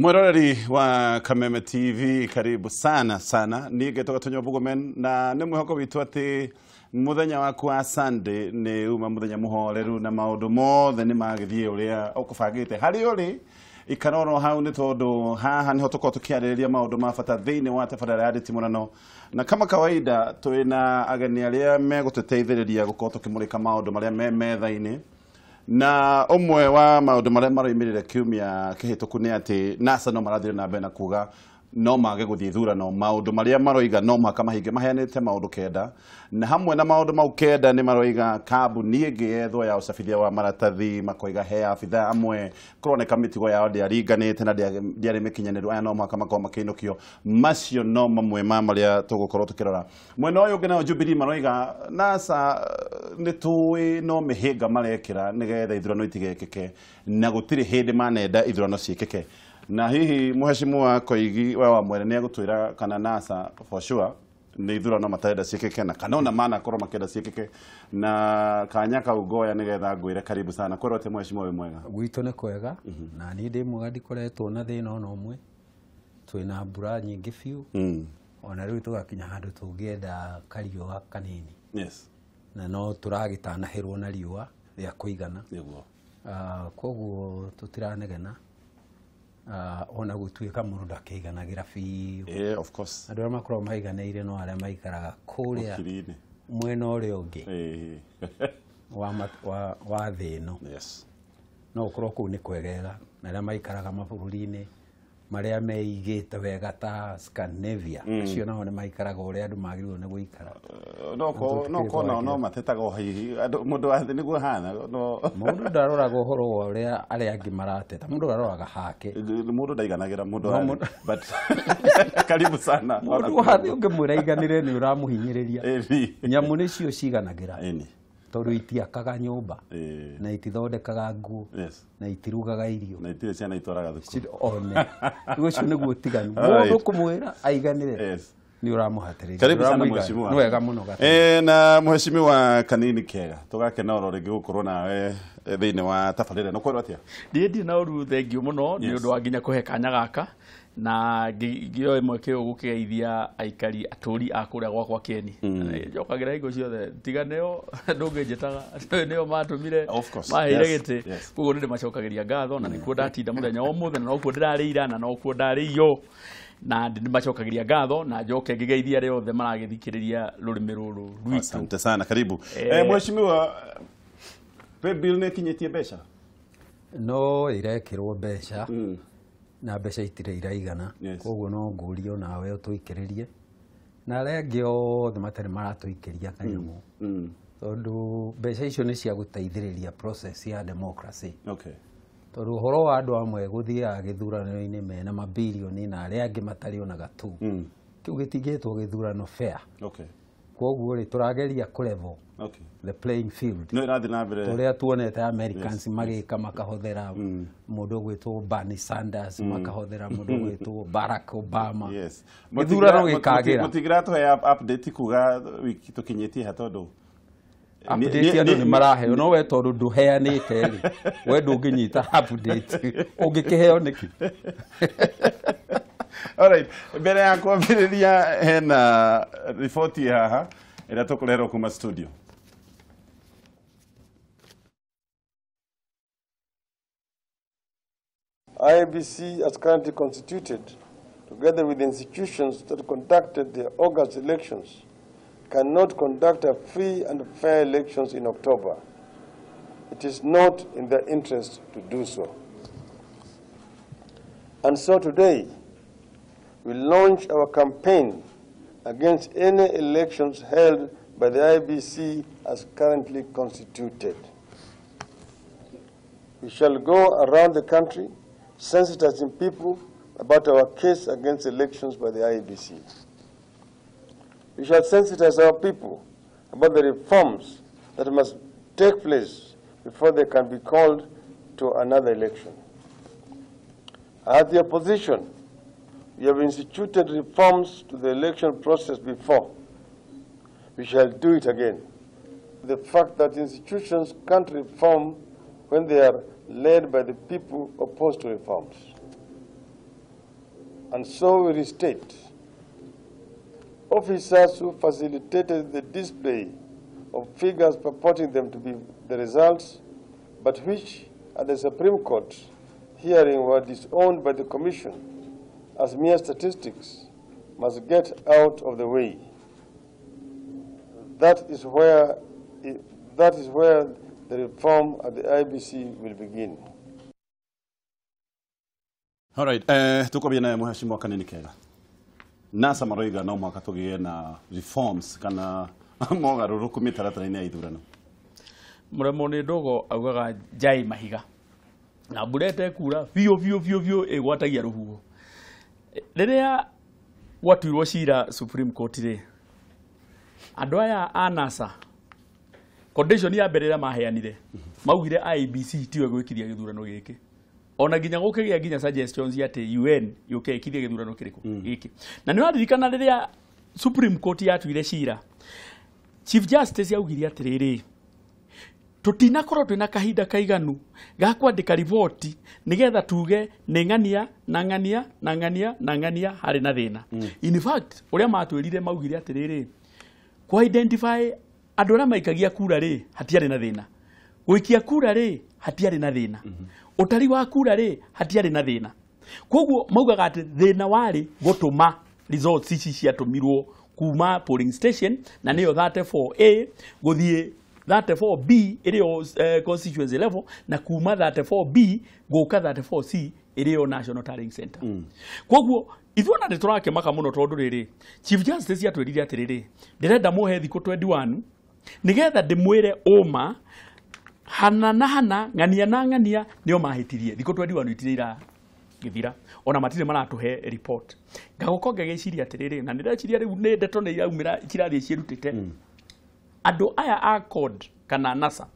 Mwiroreri wa Kameme TV, karibu sana sana. Niĩ ngetwo Gatonyo Bugomen na nĩ mwĩhoko witũ atĩ muthenya waku wa Sunday nĩ uma muthenya muhoreru na maũndũ mothe nĩ magĩthiĩ ũrĩa ũkũbangĩte. Harĩ ũrĩ ikaroro hau nĩ tondũ haha nĩho tũkorwo tũkĩarĩrĩria maũndũ ma bata thĩinĩ wa tabarĩra ya Nditimũrano, na kama kawaida twĩna ageni arĩa megũtũteithĩrĩria gũkorwo tũkĩmũrĩka maũndũ marĩa me metha-inĩ. Na ũmwe wa maũndũ marĩa maroimĩrire kiumia kĩhĩtũku nĩ atĩ NASA no marathiĩ na mbere na kuga no mage gũthiĩ ithurano. Maũndũ marĩa maroiga no mũhaka mahinge, maheanĩte maũndũ kenda, na hamwe na maũndũ mau kenda nĩ maroiga kambuni ĩngĩ yethwo ya ũcabithia wa maratathi, makoiga he abithaa amwe kũroneka mĩtugo yao ndĩaringanĩte na ndĩarĩ mĩkinyanĩru, aya no mũhaka makorwo makĩinũkio. Macio no mamwe ma marĩa tũgũkorwo tũkĩrora. Mwena ũyũ ũngĩ nao Jubilee maroiga NASA nĩ tũĩ no mĩhĩnga marekĩra nĩgetha ithurano itigekĩke, na gũtirĩ hĩndĩ manenda ithurano ciĩkĩke. Na hihi Mheshimiwa Koigi wa Wamwere nĩ egũtwĩra kana NASA for sure nĩ ithurano matarenda ciĩkĩke, na kana ona manakorwo makĩenda ciĩkĩke. Na kanya kau ngoya nĩgetha ngwĩre karibu sana. Kwĩrwo atĩ Mheshimiwa wĩ mwega? Gwitũ nĩ kwega, na niĩ ndĩ mwega, ndikoretwo na thĩna ona ũmwe. Twĩna mbura nyingĩ biũ, ona rĩu tũgakinya handũ tũngĩenda kariũa kanini. Yes. Na no tũragĩtanahĩrwo na riũa rĩa kũigana. Nĩguo. Koguo tũtiranegena. Ona gũtuĩka mũndũ ndakĩiganagĩra biũ. Yeah, of course. Andũ arĩa makoragwo maiganĩire no arĩa maikaraga kũrĩa mwena ũrĩa ũngĩ wa thĩ ĩno. Yes. No ũkorwo kũu nĩ kwegega, na arĩa maikaraga mabũrũri-inĩ marĩa meigĩte wega ta Scandinavia, acio nao nĩ maikaraga ũrĩa andũ magĩrĩirwo nĩ gũikara. No ko no matetaga hihi mũndũ wa thĩ nĩguo hana. Mũndũ ndaroraga ũhoro wa ũrĩa arĩa angĩ marateta, mũndũ aroraga hake. Mũndũ ndaiganagĩra mũndũ wa thĩ, but karibu sana. Mũndũ wa thĩ ũngĩmwĩra aiganĩre nĩ ũramũhinyĩrĩria. Nyamũ nĩcio ciganagĩra, tondũ itiakaga nyũmba, na itithondekaga nguo, na itirugaga irio, na itirĩ ciana itwaraga thukuru. One ũcio nĩguo ũtiganu. Mũndũ kũmwĩra aiganĩre nĩ ũramũhatĩrĩria. Karibu sana mheshimiwa. Nĩ wega mũno Gatonyo. Na mheshimiwa Kanini Kega, tũgakena oro rĩngĩ gũkorwo nawe thĩinĩ wa tabarĩra. No kwĩrwo atĩa? Niĩ ndirĩ na ũru, thengiũ mũno nĩ ũndũ wa nginya kũhe kanya gaka, na ngĩoe mweke ũyũ gũkĩgeithia aikari atũri a kũrĩa gwakwa Kĩeni. Njokagĩra hingo ciothe, tiga nĩo ndũngĩnjĩtaga, nĩo matũmire maheire gĩtĩ, koguo nĩ ndĩmacokagĩria ngatho, na nĩkuo ndatinda mũthenya wa ũmũthĩ, na nokuo ndĩrarĩira, na nokuo ndarĩio, na ndĩmacokagĩria ngatho, na njoke ngĩgeithia arĩa othe maragĩthikĩrĩria rũrĩmĩ rũrũ rwitũ. Asante sana, karibu. Mheshimiwa, pay bill nĩ ĩkinyĩtie mbeca? No ĩrekĩrwo mbeca, na mbeca itirĩ iraigana, koguo no ngũrio nawe ũtũikĩrĩrie, na arĩa angĩ othe matarĩ maratũikĩria kanyamũ, tondũ mbeca icio nĩ cia gũteithĩrĩria process ya democracy. Okay. Tondũ ũhoro wa andũ amwe gũthiaga gĩthurano-inĩ mena mabirioni na arĩa angĩ matarĩ ona gatũ, kĩu gĩtingĩtwo gĩthurano fair. Okay. Koguo rĩ, tũrageria kũ level the playing field. No ĩrathiĩ na mbere. Tũrĩa tuonete Americans magĩka, makahothera mũndũ ũgwĩtwo Bernie Sanders, makahothera mũndũ ũgwĩtwo Barack Obama. Yes. Gĩthurano gĩkagĩra. Mũtingĩratũhe update kuga wiki tũkinyĩtie ha, tondũ update andũ nĩ maraheo, no we tondũ ndũheanĩte rĩ, we ndũngĩnyita update, ũngĩkĩheo nĩkĩ? Alright, mbere ya kwambĩrĩria hena riboti haha ĩrĩa tũkũreherwo kuma studio. IEBC as currently constituted, together with the institutions that conducted the August elections, cannot conduct a free and fair elections in October. It is not in their interest to do so. And so today, we launch our campaign against any elections held by the IEBC as currently constituted. We shall go around the country sensitizing people about our case against elections by the IEBC. We shall sensitize our people about the reforms that must take place before they can be called to another election. As the opposition, we have instituted reforms to the election process before. We shall do it again. The fact that institutions can't reform when they are led by the people opposed to reforms. And so we restate. Officers who facilitated the display of figures purporting them to be the results, but which at the Supreme Court hearing were disowned by the Commission as mere statistics, must get out of the way. That is where the reform at the IEBC will begin. All right, tukwambia naye mheshimiwa Kanini Kega. NASA maroiga no mwaka tugie na reforms kana mogaruruku mitaratara-inĩ ya ithurano. Muremo nĩ ndogo augaga njai mahiga. Na mbura ĩtekura biũ biũ biũ biũ ĩgwatagia rũhuho. Rĩrĩa gwatuirwo cira Supreme Court rĩ, andũ aya a NASA condition ya mbere ĩrĩa maheanire maugire IEBC tiwe gwĩkiria gĩthurano gĩkĩ. Ona nginya gũkĩgĩa nginya suggestions atĩ UN yũke ĩkirie gĩthurano kĩrĩkũ gĩkĩ. Na nĩ ũraririkana rĩrĩa Supreme Court yatuire cira, Chief Justice yaugire atĩrĩrĩ, tũtinakorwo twĩna kahinda kaiganu ga kwandĩka riboti nĩgetha tuge nĩ ng'ania na ng'ania na ng'ania na ng'ania harĩ na thĩna. In fact, ũrĩa matwĩrire maugire atĩrĩrĩ, kũ identify andũ arĩa maikagia kura rĩ hatiarĩ na thĩna, gũikia kura rĩ hatiarĩ na thĩna, ũtari wa kura rĩ hatiarĩ na thĩna. Koguo maugaga atĩ thĩna warĩ gũtũma results ici ciatũmirwo kuma polling station na nĩyo 34A gũthiĩ 34B ĩrĩo constituency level na kuma 34B gũka 34C ĩrĩo National Tallying Center. Koguo ithuĩ ona nĩtũrakĩmaka mũno tondũ rĩrĩ Chief Justice atwĩrire atĩrĩrĩ, ndĩrenda mũhe thikũ 21 nĩgetha ndĩmwĩre ũma hana na hana ng'ania na ng'ania nĩo mahĩtirie. Thikũ 21 itirĩ iragĩthira ona matirĩ maratũhe report. Ngagũka ngagĩciria atĩrĩrĩ, na nĩndeciria rĩu nĩ ndeto nĩ iraumĩra cirathiĩ ciĩrutĩte. Andũ aya a CORD kana NASA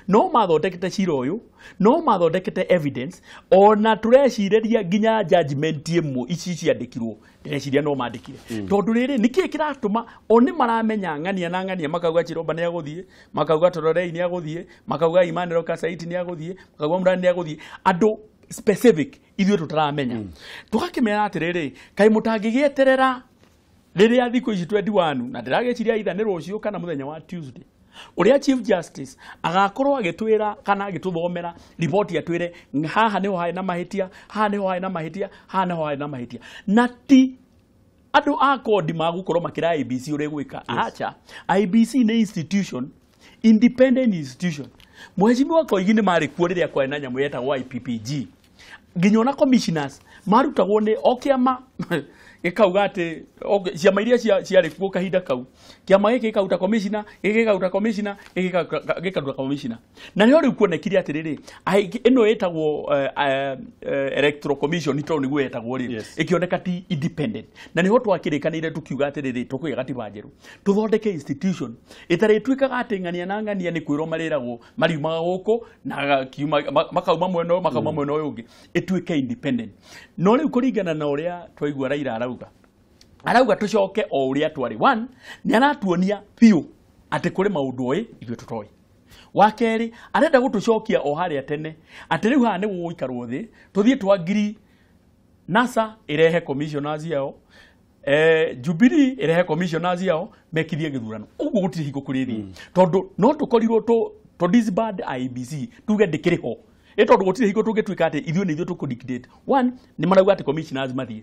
no mathondekete cira ũyũ, no mathondekete evidence, ona tũrecirĩria nginya judgment ĩmwe ici ciandĩkirwo ndĩreciria no mandĩkire. Tondũ rĩrĩ nĩkĩĩ kĩratũma o nĩ maramenya ng'ania na ng'ania, makauga Chiromba nĩ agũthiĩ, makauga Tororei nĩ agũthiĩ, makauga Emmanuel Kasaiti nĩ agũthiĩ, makauga Murani nĩ agũthiĩ, andũ specific ithuĩ tũtaramenya. Tũgakĩmera atĩrĩrĩ, kaĩ mũtangĩgĩeterera rĩrĩa thikũ ici 21 na ndĩragĩciria either nĩ rũciũ kana mũthenya wa Tuesday ũrĩa Chief Justice agakorwo agĩtwĩra kana agĩtũthomera riboti atwĩre haha nĩho harĩ na mahĩtia, haha nĩho harĩ na mahĩtia, haha nĩho harĩ na mahĩtia. Na ti andũ a CORD magũkorwo makĩra IEBC ũrĩa gwĩka. Acha, IEBC nĩ institution, independent institution. Mheshimiwa Koigi nĩ marĩ kuo rĩrĩa kwarĩ na nyamũ yetagwo IPPG. Nginya ona commissioners marutagwo nĩ o kĩama gĩkauga atĩ ciama iria ciarĩ kuo kahinda kau, kĩama gĩkĩ gĩkaruta commissioner, gĩkĩ gĩkaruta commissioner, gĩkĩ gĩkaruta commissioner. Na nĩho rĩu kuonekire atĩrĩrĩ, ĩno ĩtagwo Electoral Commission tondũ nĩguo yetagwo rĩ, ĩkĩoneka ti independent. Na nĩho twakĩrĩkanĩire tũkiuga atĩrĩrĩ, tũkũgĩa gatiba njerũ, tũthondeke institution ĩtarĩtuĩkaga atĩ ng'ania na ng'ania nĩ kwĩrwo marĩragwo mariumaga gũkũ na makauma mwena ũyũ makauma mwena ũyũ ũngĩ, ĩtuĩke independent. No rĩu kũringana na ũrĩa twaigua Raila arauga tũcoke o ũrĩa twarĩ. One, nĩ aratuonia biũ atĩ kũrĩ maũndũ oĩ ithuĩ tũtoĩ. Wa kerĩ, arenda gũtũcokia o harĩa tene atĩ rĩu haha nĩ gũgũikarwo thĩ tũthiĩ twangiri NASA ĩrehe commissioners yao, Jubilee ĩrehe commissioners yao mekithie gĩthurano. Ũguo gũtirĩ hingo kũrĩ thiĩ, tondũ no tũkorirwo tũ disband IEBC tuge ndĩkĩrĩ ho. Ĩ tondũ gũtirĩ hingo tũngĩtuĩka atĩ ithuĩ nĩ ithuĩ tũkũ dictate. One, nĩ marauga atĩ commissioners mathiĩ.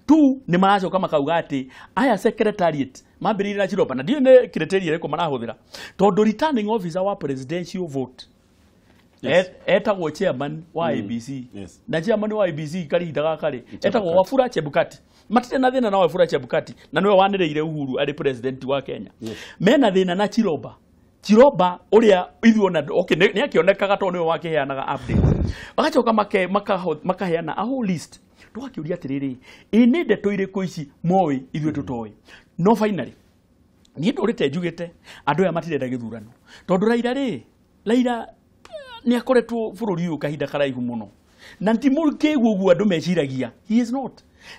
Two, nĩ maracoka makauga atĩ aya secretariat mambĩrĩirie na Chiromba, na ndiũĩ nĩ criteria ĩrĩkũ marahũthĩra, tondũ returning officer wa presidential vote etagwo chairman wa IEBC. Na chairman wa IEBC kahinda gaka rĩ etagwo Wafula Chebukati. Matirĩ na thĩna na Wafula Chebukati, na nĩwe wanĩrĩire Uhuru arĩ president wa Kenya. Mena thĩna na Chiromba. Chiromba ũrĩa ithuĩ ona okay nĩ akĩonekaga tondũ nĩwe wakĩheanaga update. Bagacoka makaheana a whole list. Tũgakĩũria atĩrĩrĩ, ĩ nĩ ndeto irĩkũ ici moĩ ithuĩ tũtoĩ? No finally niĩ ndũrĩte njugĩte andũ aya matirenda gĩthurano, tondũ Raila rĩ, Raila nĩ akoretwo bũrũri ũyũ kahinda karaihu mũno, na ti mũkĩgu ũguo andũ meciragia. He is not.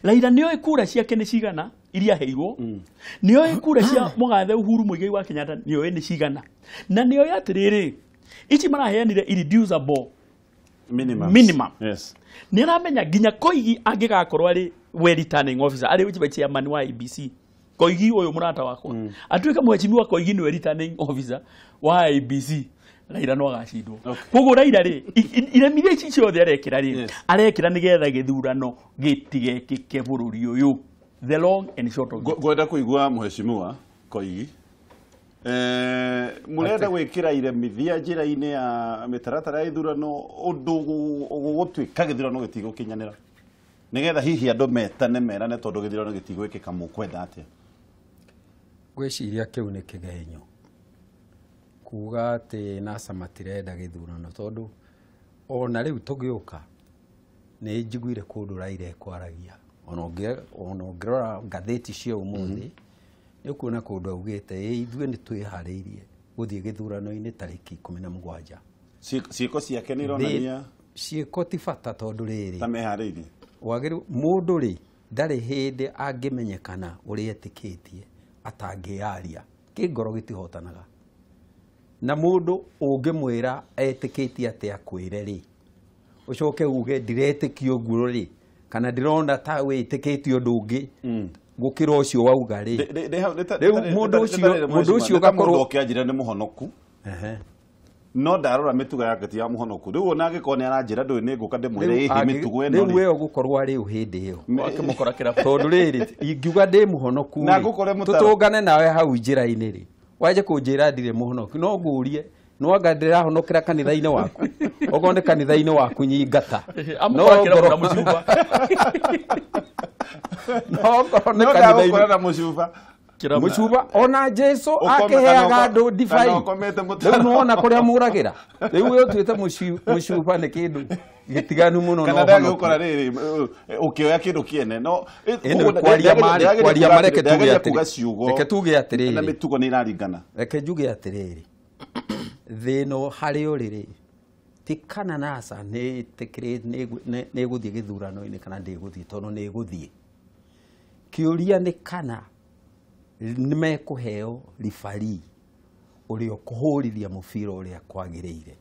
Raila nĩoĩ kura ciake nĩ cigana iria aheirwo, nĩoĩ kura cia mũgathe Uhuru Muigai wa Kenyatta nĩoĩ nĩ cigana, na nĩoĩ atĩrĩrĩ ici maraheanire irreducible minimum. Minimum. Yes. Nĩ aramenya nginya Koigi angĩgakorwo arĩ we returning officer arĩ we chairman wa IEBC Koigi ũyũ mũrata wakwa atuĩke mheshimiwa Koigi nĩwe returning officer wa IEBC Raila no agacindwo. Koguo Raila rĩ iremithia ici ciothe arekĩra rĩ arekĩra nĩgetha gĩthurano gĩtigekĩke bũrũri ũyũ. The long and short of it. Ngwenda kũigua mheshimiwa Koigi murenda gwikira iremithia njira-inĩ ya mĩtaratara ya ithurano ũndũ gũgũtuĩka gĩthurano gĩtigũkinyanĩra nĩgetha hihi andũ metane merane tondũ gĩthurano gĩtigwĩkĩka mũkwenda atĩa? Ngwĩciria kĩu nĩ kĩgenyo kuga atĩ NASA matirenda gĩthurano tondũ ona rĩu tũgĩũka nĩ njiguire kũndũ Raila ekwaragia ona ũngĩrora ngathĩti cia ũmũthĩ nĩ ũkuona kũndũ augĩte ithuĩ nĩ twĩharĩirie gũthiĩ gĩthurano-inĩ tarĩki 17. Ciĩko ciake nĩ ironania ciĩko ti bata tondũ rĩrĩ ta meharĩirie wagĩrĩirwo mũndũ rĩ ndarĩ hĩndĩ angĩmenyekana ũrĩa etĩkĩtie atangĩaria kĩngoro gĩtihotanaga na mũndũ ũngĩmwĩra etĩkĩtie atĩ akwĩre rĩ ũcoke uge ndiretĩkia ũguo rĩ kana ndĩrona ta wĩtĩkĩtie ũndũ ũngĩ gũkĩra ũcio wauga rĩ rĩu mũndũ ũcio ũgakorwo ũkĩanjĩra nĩ mũhonoku no ndarora mĩtugo yake ti ya mũhonoku rĩu ona angĩkorwo nĩ aranjĩra ndũĩ nĩ ngũka ndĩmwĩre ĩhĩ mĩtugo ĩno rĩu we ũgũkorwo arĩ hĩndĩ ĩyo akĩmũkora kĩrabu tondũ rĩrĩ ingiuga ndĩ mũhonoku tũtũngane nawe hau njĩra-inĩ rĩ waje kũnjĩra ndirĩ mũhonoku no ngũrie no anga ndĩrahonokera kanitha-inĩ waku okorwo nĩ kanitha-inĩ waku nyingata no ngoro no ngoro nĩ kanitha-inĩ na mũcuba mũcuba ona Jesu akĩheaga andũ ndibai rĩu nĩwona kũrĩa mũragĩra rĩu we ũtuĩte mũcuba nĩ kĩndũ gĩtiganu mũno kana ndagĩgũkora rĩrĩ ũkĩoya kĩndũ kĩene no kwaria ma reke tuge atĩrĩrĩ na mĩtugo nĩ ĩraringana reke njuge atĩrĩrĩ thĩna harĩ ũrĩ rĩ ti kana NASA nĩ ĩgũthiĩ gĩthurano-inĩ kana ndĩgũthiĩ tondũ nĩ ĩgũthiĩ kĩũria nĩ kana nĩ mekũheo ribari ũrĩa ũkũhũrithia mũbira ũrĩa kwagĩrĩire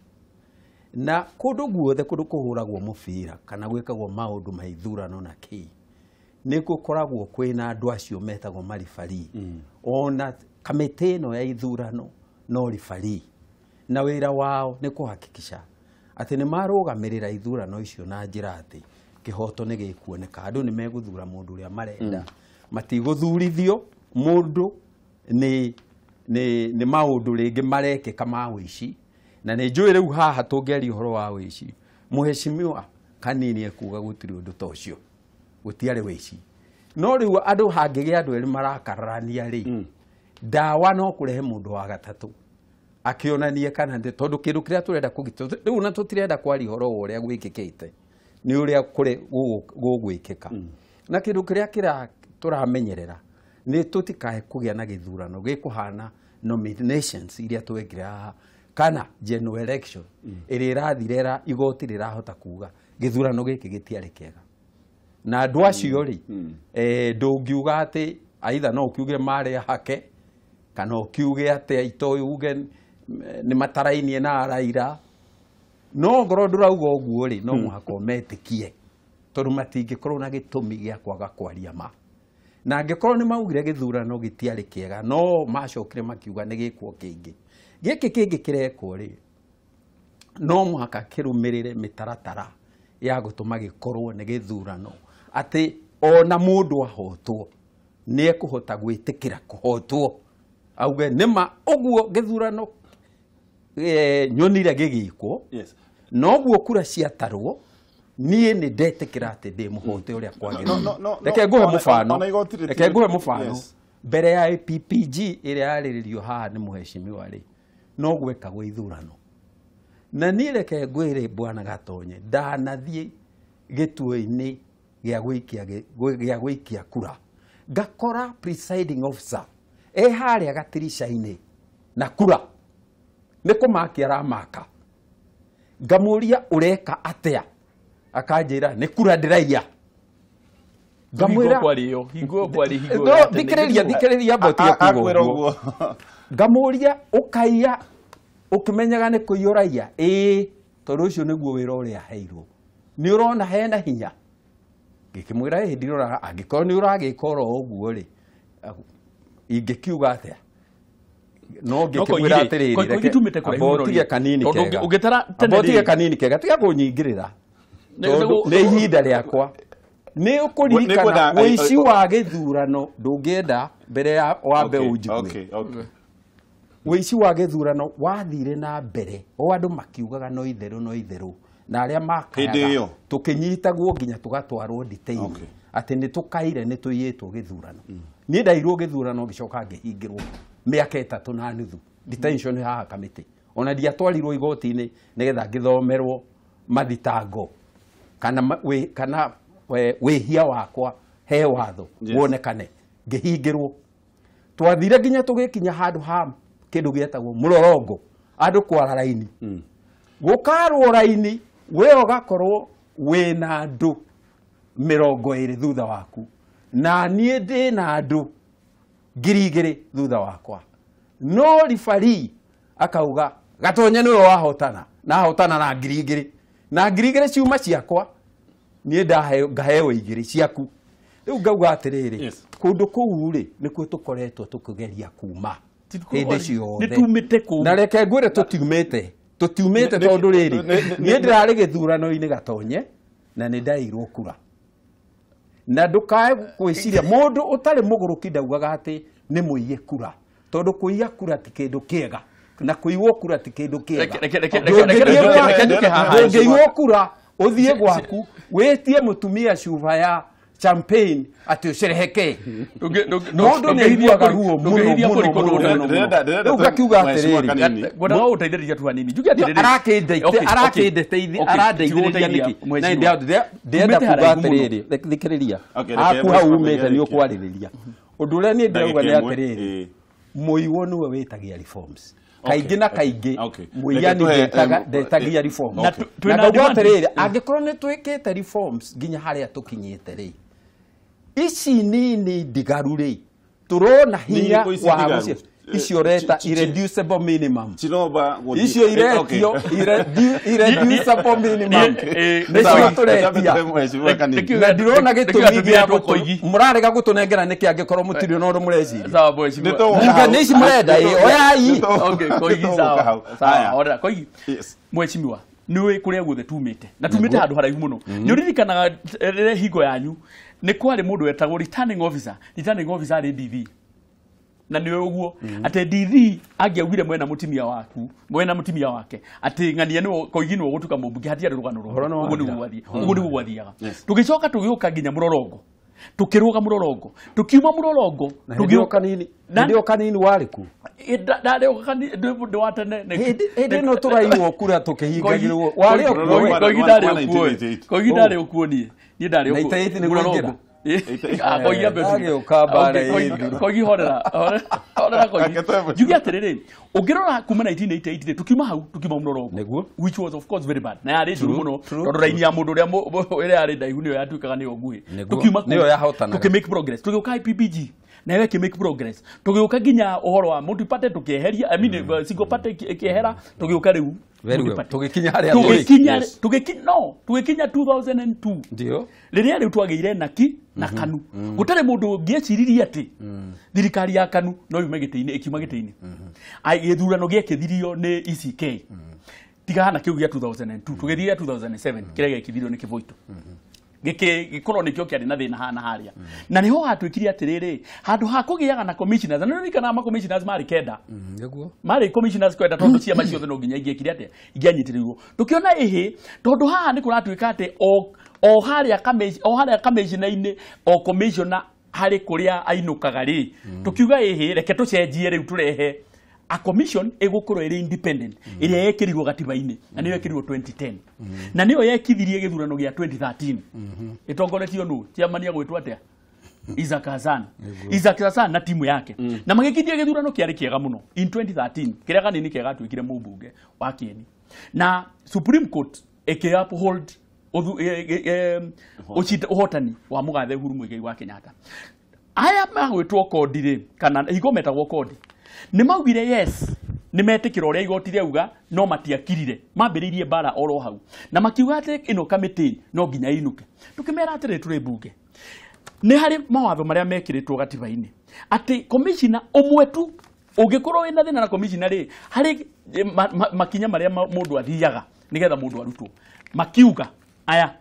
na kũndũ guothe kũndũ kũhũragwo mũbira kana gwĩkagwo maũndũ ma ithurano na kĩ nĩ gũkoragwo kwĩna andũ acio metagwo maribari ona kamĩtĩ ĩno ya ithurano no ribari na wĩra wao nĩ kũhakikisha atĩ nĩ marũgamĩrĩra ithurano icio na njĩra atĩ kĩhoto nĩ gĩkuoneka andũ nĩ megũthura mũndũ ũrĩa marenda matigũthurithio mũndũ nĩ maũndũ rĩngĩ marekĩka ma ũici na nĩ njũĩ rĩu haha tũngĩaria ũhoro wa ũici mũheshimiwa Kanini ekuga gũtirĩ ũndũ ta ũcio gũtiarĩ ũici no rĩu andũ hangĩgĩa andũ erĩ marakararania rĩ ndawa no kũrehe mũndũ wa gatatũ akĩonanie kana tondũ kĩndũ kĩrĩa tũrenda kũgitĩra rĩu na tũtirenda kwaria ũhoro wa ũrĩa gwĩkĩkĩte nĩ ũrĩa gũgwĩkĩka na kĩndũ kĩrĩa tũramenyerera nĩ tũtikae kũgĩa na gĩthurano gĩkũhana nominations iria twekire haha kana general election ĩrĩa ĩrathire igoti rĩrahota kuga gĩthurano gĩkĩ gĩtiarĩ kĩega na andũ acio rĩ ndũngiuga atĩ aitha no ũkiuge marĩ hake kana ũkiuge atĩ itoĩ uge nĩ matarainie na Raila no ngorwo ndũrauga ũguo rĩ no mũhaka ũmetĩkie tondũ matingĩkorwo na gĩtũmi gĩa kwaga kwaria ma na angĩkorwo nĩ maugire gĩthurano gĩtiarĩ kĩega no macokire makiuga nĩ gĩkwo kĩngĩ gĩkĩ kĩngĩ kĩrekwo rĩ no mũhaka kĩrũmĩrĩre mĩtaratara ya gũtũma gĩkorwo nĩ gĩthurano atĩ ona mũndũ ahotwo nĩ ekũhota gwĩtĩkĩra kũhotwo auge nĩma ũguo gĩthurano nyonire gĩgĩkwo noguo kura ciatarwo niĩ nĩ ndetĩkĩra atĩ ndĩ mũhote ũrĩa kwagĩrĩire reke nguhe mũbano reke nguhe mũbano mbere ya APPG ĩrĩa yarĩrĩrio haha nĩ mũheshimiwa rĩ no gwekagwo ithurano na niĩ reke ngwĩre bwana Gatonye ndanathiĩ gĩtuo-inĩ gĩa gũikia kura ngakora presiding officer e harĩa gatirica-inĩ na kura nĩ kũmakia aramaka ngamũria ũreka atĩa akanjĩra nĩ kura ndĩraiya ngamwĩra thikĩrĩria thikĩrĩria mbotie kuga ũguo ngamũria ũkaiya ũkĩmenyaga nĩ kũiya ũraiya ĩĩ tondũ ũcio nĩguo wĩra ũrĩa aheirwo nĩ ũrona hena hinya Ngĩkĩmwĩra ĩ ndirora angĩkorwo nĩ ũragĩka oro ũguo rĩ ingĩkiuga atĩa? No ngĩkĩmwĩra atĩrĩrĩ, tige kanini kega, ũtige kanini kega, tiga kũnyingĩrĩra tondũ nĩ ihinda rĩakwa. Nĩ ũkũririkana ũici wa gĩthurano ndũngĩenda mbere ya wambe ũnjigue. Ũici wa gĩthurano wathire na mbere o andũ makiugaga no itherũ no itherũ, na arĩa makayaga tũkĩnyitagwo nginya tũgatwarwo detain atĩ nĩ tũkaire nĩ tũiyĩtwo gĩthurano. Niĩ ndairwo gĩthurano ngĩcoka ngĩhingĩrwo mĩaka 3.5 detention haha Kamĩtĩ. Ona ndiatwarirwo igoti-inĩ nĩgetha ngĩthomerwo mathitango kana kana wĩhia wakwa he watho wonekane, ngĩhingĩrwo. Twathire nginya tũgĩkinya handũ ha kĩndũ gĩetagwo mũrorongo, andũ kwara raini. Gũkarwo raini we ũgakorwo wĩna andũ 20 thutha waku na niĩ ndĩna andũ 2,000 thutha wakwa, no ribari akauga Gatonye nĩwe wahotana na ahotana na 2,000 na 2,000 ciuma ciakwa niĩ ngaheo 2 ciaku. Rĩu ngauga atĩrĩrĩ, kũndũ kũu rĩ nĩkuo tũkoretwo tũkĩgeria kuma hĩndĩ ciothe. Na reke ngwĩre tũtiumĩte tondũ rĩrĩ niĩ ndĩrarĩ gĩthurano-inĩ Gatonye na nĩ ndairwo kura. Na ndũkae gwĩciria mũndũ ũtarĩ mũgũrũki ndaugaga atĩ nĩ mũiye kura, tondũ kũiya kura ti kĩndũ kĩega na kũiywo kura ti kĩndũ kĩega. Ndũngĩiywo kura ũthiĩ gwaku wĩtie mũtumia cuba ya champagne atĩ ũcerehekee. Mũndũ nĩ aiguaga ruo mũno mũno mũno. Rĩu ngakiuga atĩrĩrĩ, ngwendaga gũgũteithĩrĩria tu hanini. Njuge atĩrĩrĩ, arakĩndeithĩrĩria nĩkĩ? Na ndĩrenda kuga atĩrĩrĩ, thikĩrĩria haku hau umĩte nĩ ũkwarĩrĩria. Ũndũ ũrĩa niĩ ndĩrauga nĩ atĩrĩrĩ, mũiywo nĩwe wĩtagia reforms. Kaingĩ na kaingĩ mũiyani ndetagia reforms. Na ngauga atĩrĩrĩ, angĩkorwo nĩ twĩkĩte reforms nginya harĩa tũkinyĩte rĩ, ici nini ndigaru rĩ tũrona hinya wa icio reta irreducible minimum, icio iretio irreducible minimum nĩcio tũretia. Na ndirona gĩtũmi gĩa mũrarega gũtũnengera nĩkĩ angĩkorwo mũtirĩ na ũndũ mũreciria. Nĩ ici mũrenda ĩ oyai. Koigi mheshimiwa, nĩũĩ kũrĩa guothe tumĩte na tumĩte handũ haraihu mũno. Nĩ ũririkanaga rĩrĩa hingo yanyu nĩ kwarĩ mũndũ wetagwo returning officer. Returning officer arĩ DV, na nĩ ũguo atĩ DV angĩaugire mwena mũtumia waku, mwena mũtumia wake atĩ ng'ania nĩwe Koigi nĩwe ũgũtuĩka mũmbunge, hatiarĩ rũgano rũngĩ. Ũguo nĩguo gwathiaga. Tũgĩcoka tũgĩũka nginya mũrorongo, tũkĩrũga mũrorongo, tũkiuma mũrorongo, tũgĩũka nini. Hĩndĩ kanini warĩ ku? Ndarĩ kanini wa tene. Hĩndĩ ĩno tũraiywo kura tũkĩhingagĩrwo. Warĩ o kuo? Koigi ndarĩ o kuo. Koigi ndarĩ o kuo niĩ. Niĩ ndarĩ o kuo. Na 88 nĩguo aingĩra? Koigi horera horera Koigi. Njuge atĩrĩrĩ, ũngĩrora kuma 1988 rĩ tukiuma hau tukiuma mũrorongo, which was of course very bad, na yarĩ njũru mũno tondũ raini ya mũndũ ũrĩa ĩrĩa yarĩ ndaihu nĩyo yatuĩkaga nĩyo nguhĩ. Tukiuma nĩyo yahotanaga, tũkĩ make progress, tũgĩũka IPPG nayo ĩkĩ make progress, tũgĩũka nginya ũhoro wa multi party tũkĩeheria, I mean single party ĩkĩehera, tũgĩũka rĩu tũgĩkinya harĩa tũgĩkinya 2002 ndio rĩrĩa rĩu twagĩire naki na KANU. Gũtarĩ mũndũ ũngĩeciririe atĩ thirikari ya KANU no yume gĩtĩ-inĩ, ĩkiuma gĩtĩ-inĩ. Gĩthurano gĩekĩthirio nĩ ECK, tiga na kĩu gĩa 2002, tũgĩthiĩ 2007 kĩrĩa gĩekithirio nĩ Kĩboito. Gĩkorwo nĩkĩo kĩarĩ na thĩna hana harĩa. Na nĩho hatuĩkire atĩrĩrĩ, handũ ha kũgĩaga na commissioners, na nĩũririkanaga ma commissioners marĩ 9. Nĩguo marĩ commissioners 9 tondũ ciama ciothe no nginya ingĩekire atĩa, ingĩanyitĩrĩirwo. Tũkĩona ĩhĩ tondũ haha nĩ kũratuĩka atĩ o harĩa commissioner-inĩ, o commissioner harĩ kũrĩa ainũkaga rĩ, tũkiuga ĩhĩ reke tũcenjie rĩu tũrehe a commission ĩgũkorwo ĩrĩ independent ĩrĩa yekĩrirwo gatiba-inĩ na nĩyo yekĩrirwo 2010 na nĩyo yekithirie gĩthurano gĩa 2013 ĩtongoretio nũ chairman agwĩtwo atĩa, Isaac Hassan. Isaac Hassan na timu yake na magĩkithia gĩthurano kĩarĩ kĩega mũno in 2013 kĩrĩa kanini kĩega gatuĩkire mũmbunge wa Kieni, na Supreme Court ĩkĩ uphold ũhotani wa mũgathe Uhuru Muigai wa Kenyatta. Aya magwĩtwo kodi rĩ, kana hingo metagwo kodi, nĩ maugire yes Nĩ metĩkĩra ũrĩa igoti rĩauga no matiakirire, mambĩrĩirie mbara oro hau na makiuga atĩ ĩno kamĩtĩ no nginya ĩinũke. Tũkĩmera atĩrĩ tũrĩ mbunge, nĩ harĩ mawatho marĩa mekĩrĩtwo gatiba-inĩ atĩ commissioner ũmwe tu ũngĩkorwo wĩna thĩna na commissioner rĩ, harĩ makinya marĩa mũndũ athiaga nĩgetha mũndũ arutwo. Makiuga aya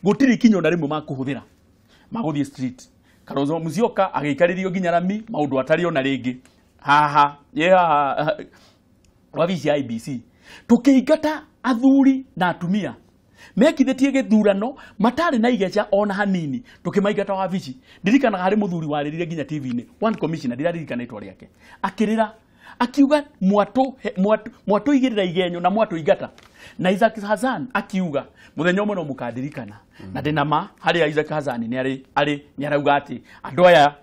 gũtirĩ ikinya ona rĩmwe makũhũthĩra, magũthiĩ street. Kalonzo Musyoka agĩikarĩrio nginya rami maũndũ atarĩ ona rĩngĩ haha ye haha wabici ya IEBC. Tũkĩingata athuri na atumia mekithĩtie gĩthurano matarĩ na igeca ona hanini, tũkĩmaingata wabici. Ndirikanaga harĩ mũthuri warĩrire nginya TV-inĩ, one commissioner, ndiraririkana itwa rĩake, akĩrĩra akiuga mwatũigĩrĩra igenyo na mwatũingata. Na Isaac Hassan akiuga mũthenya ũmwe no mũkandirikana. Na ndĩna ma harĩa Isaac Hassan nĩ arĩ nĩ arauga atĩ andũ aya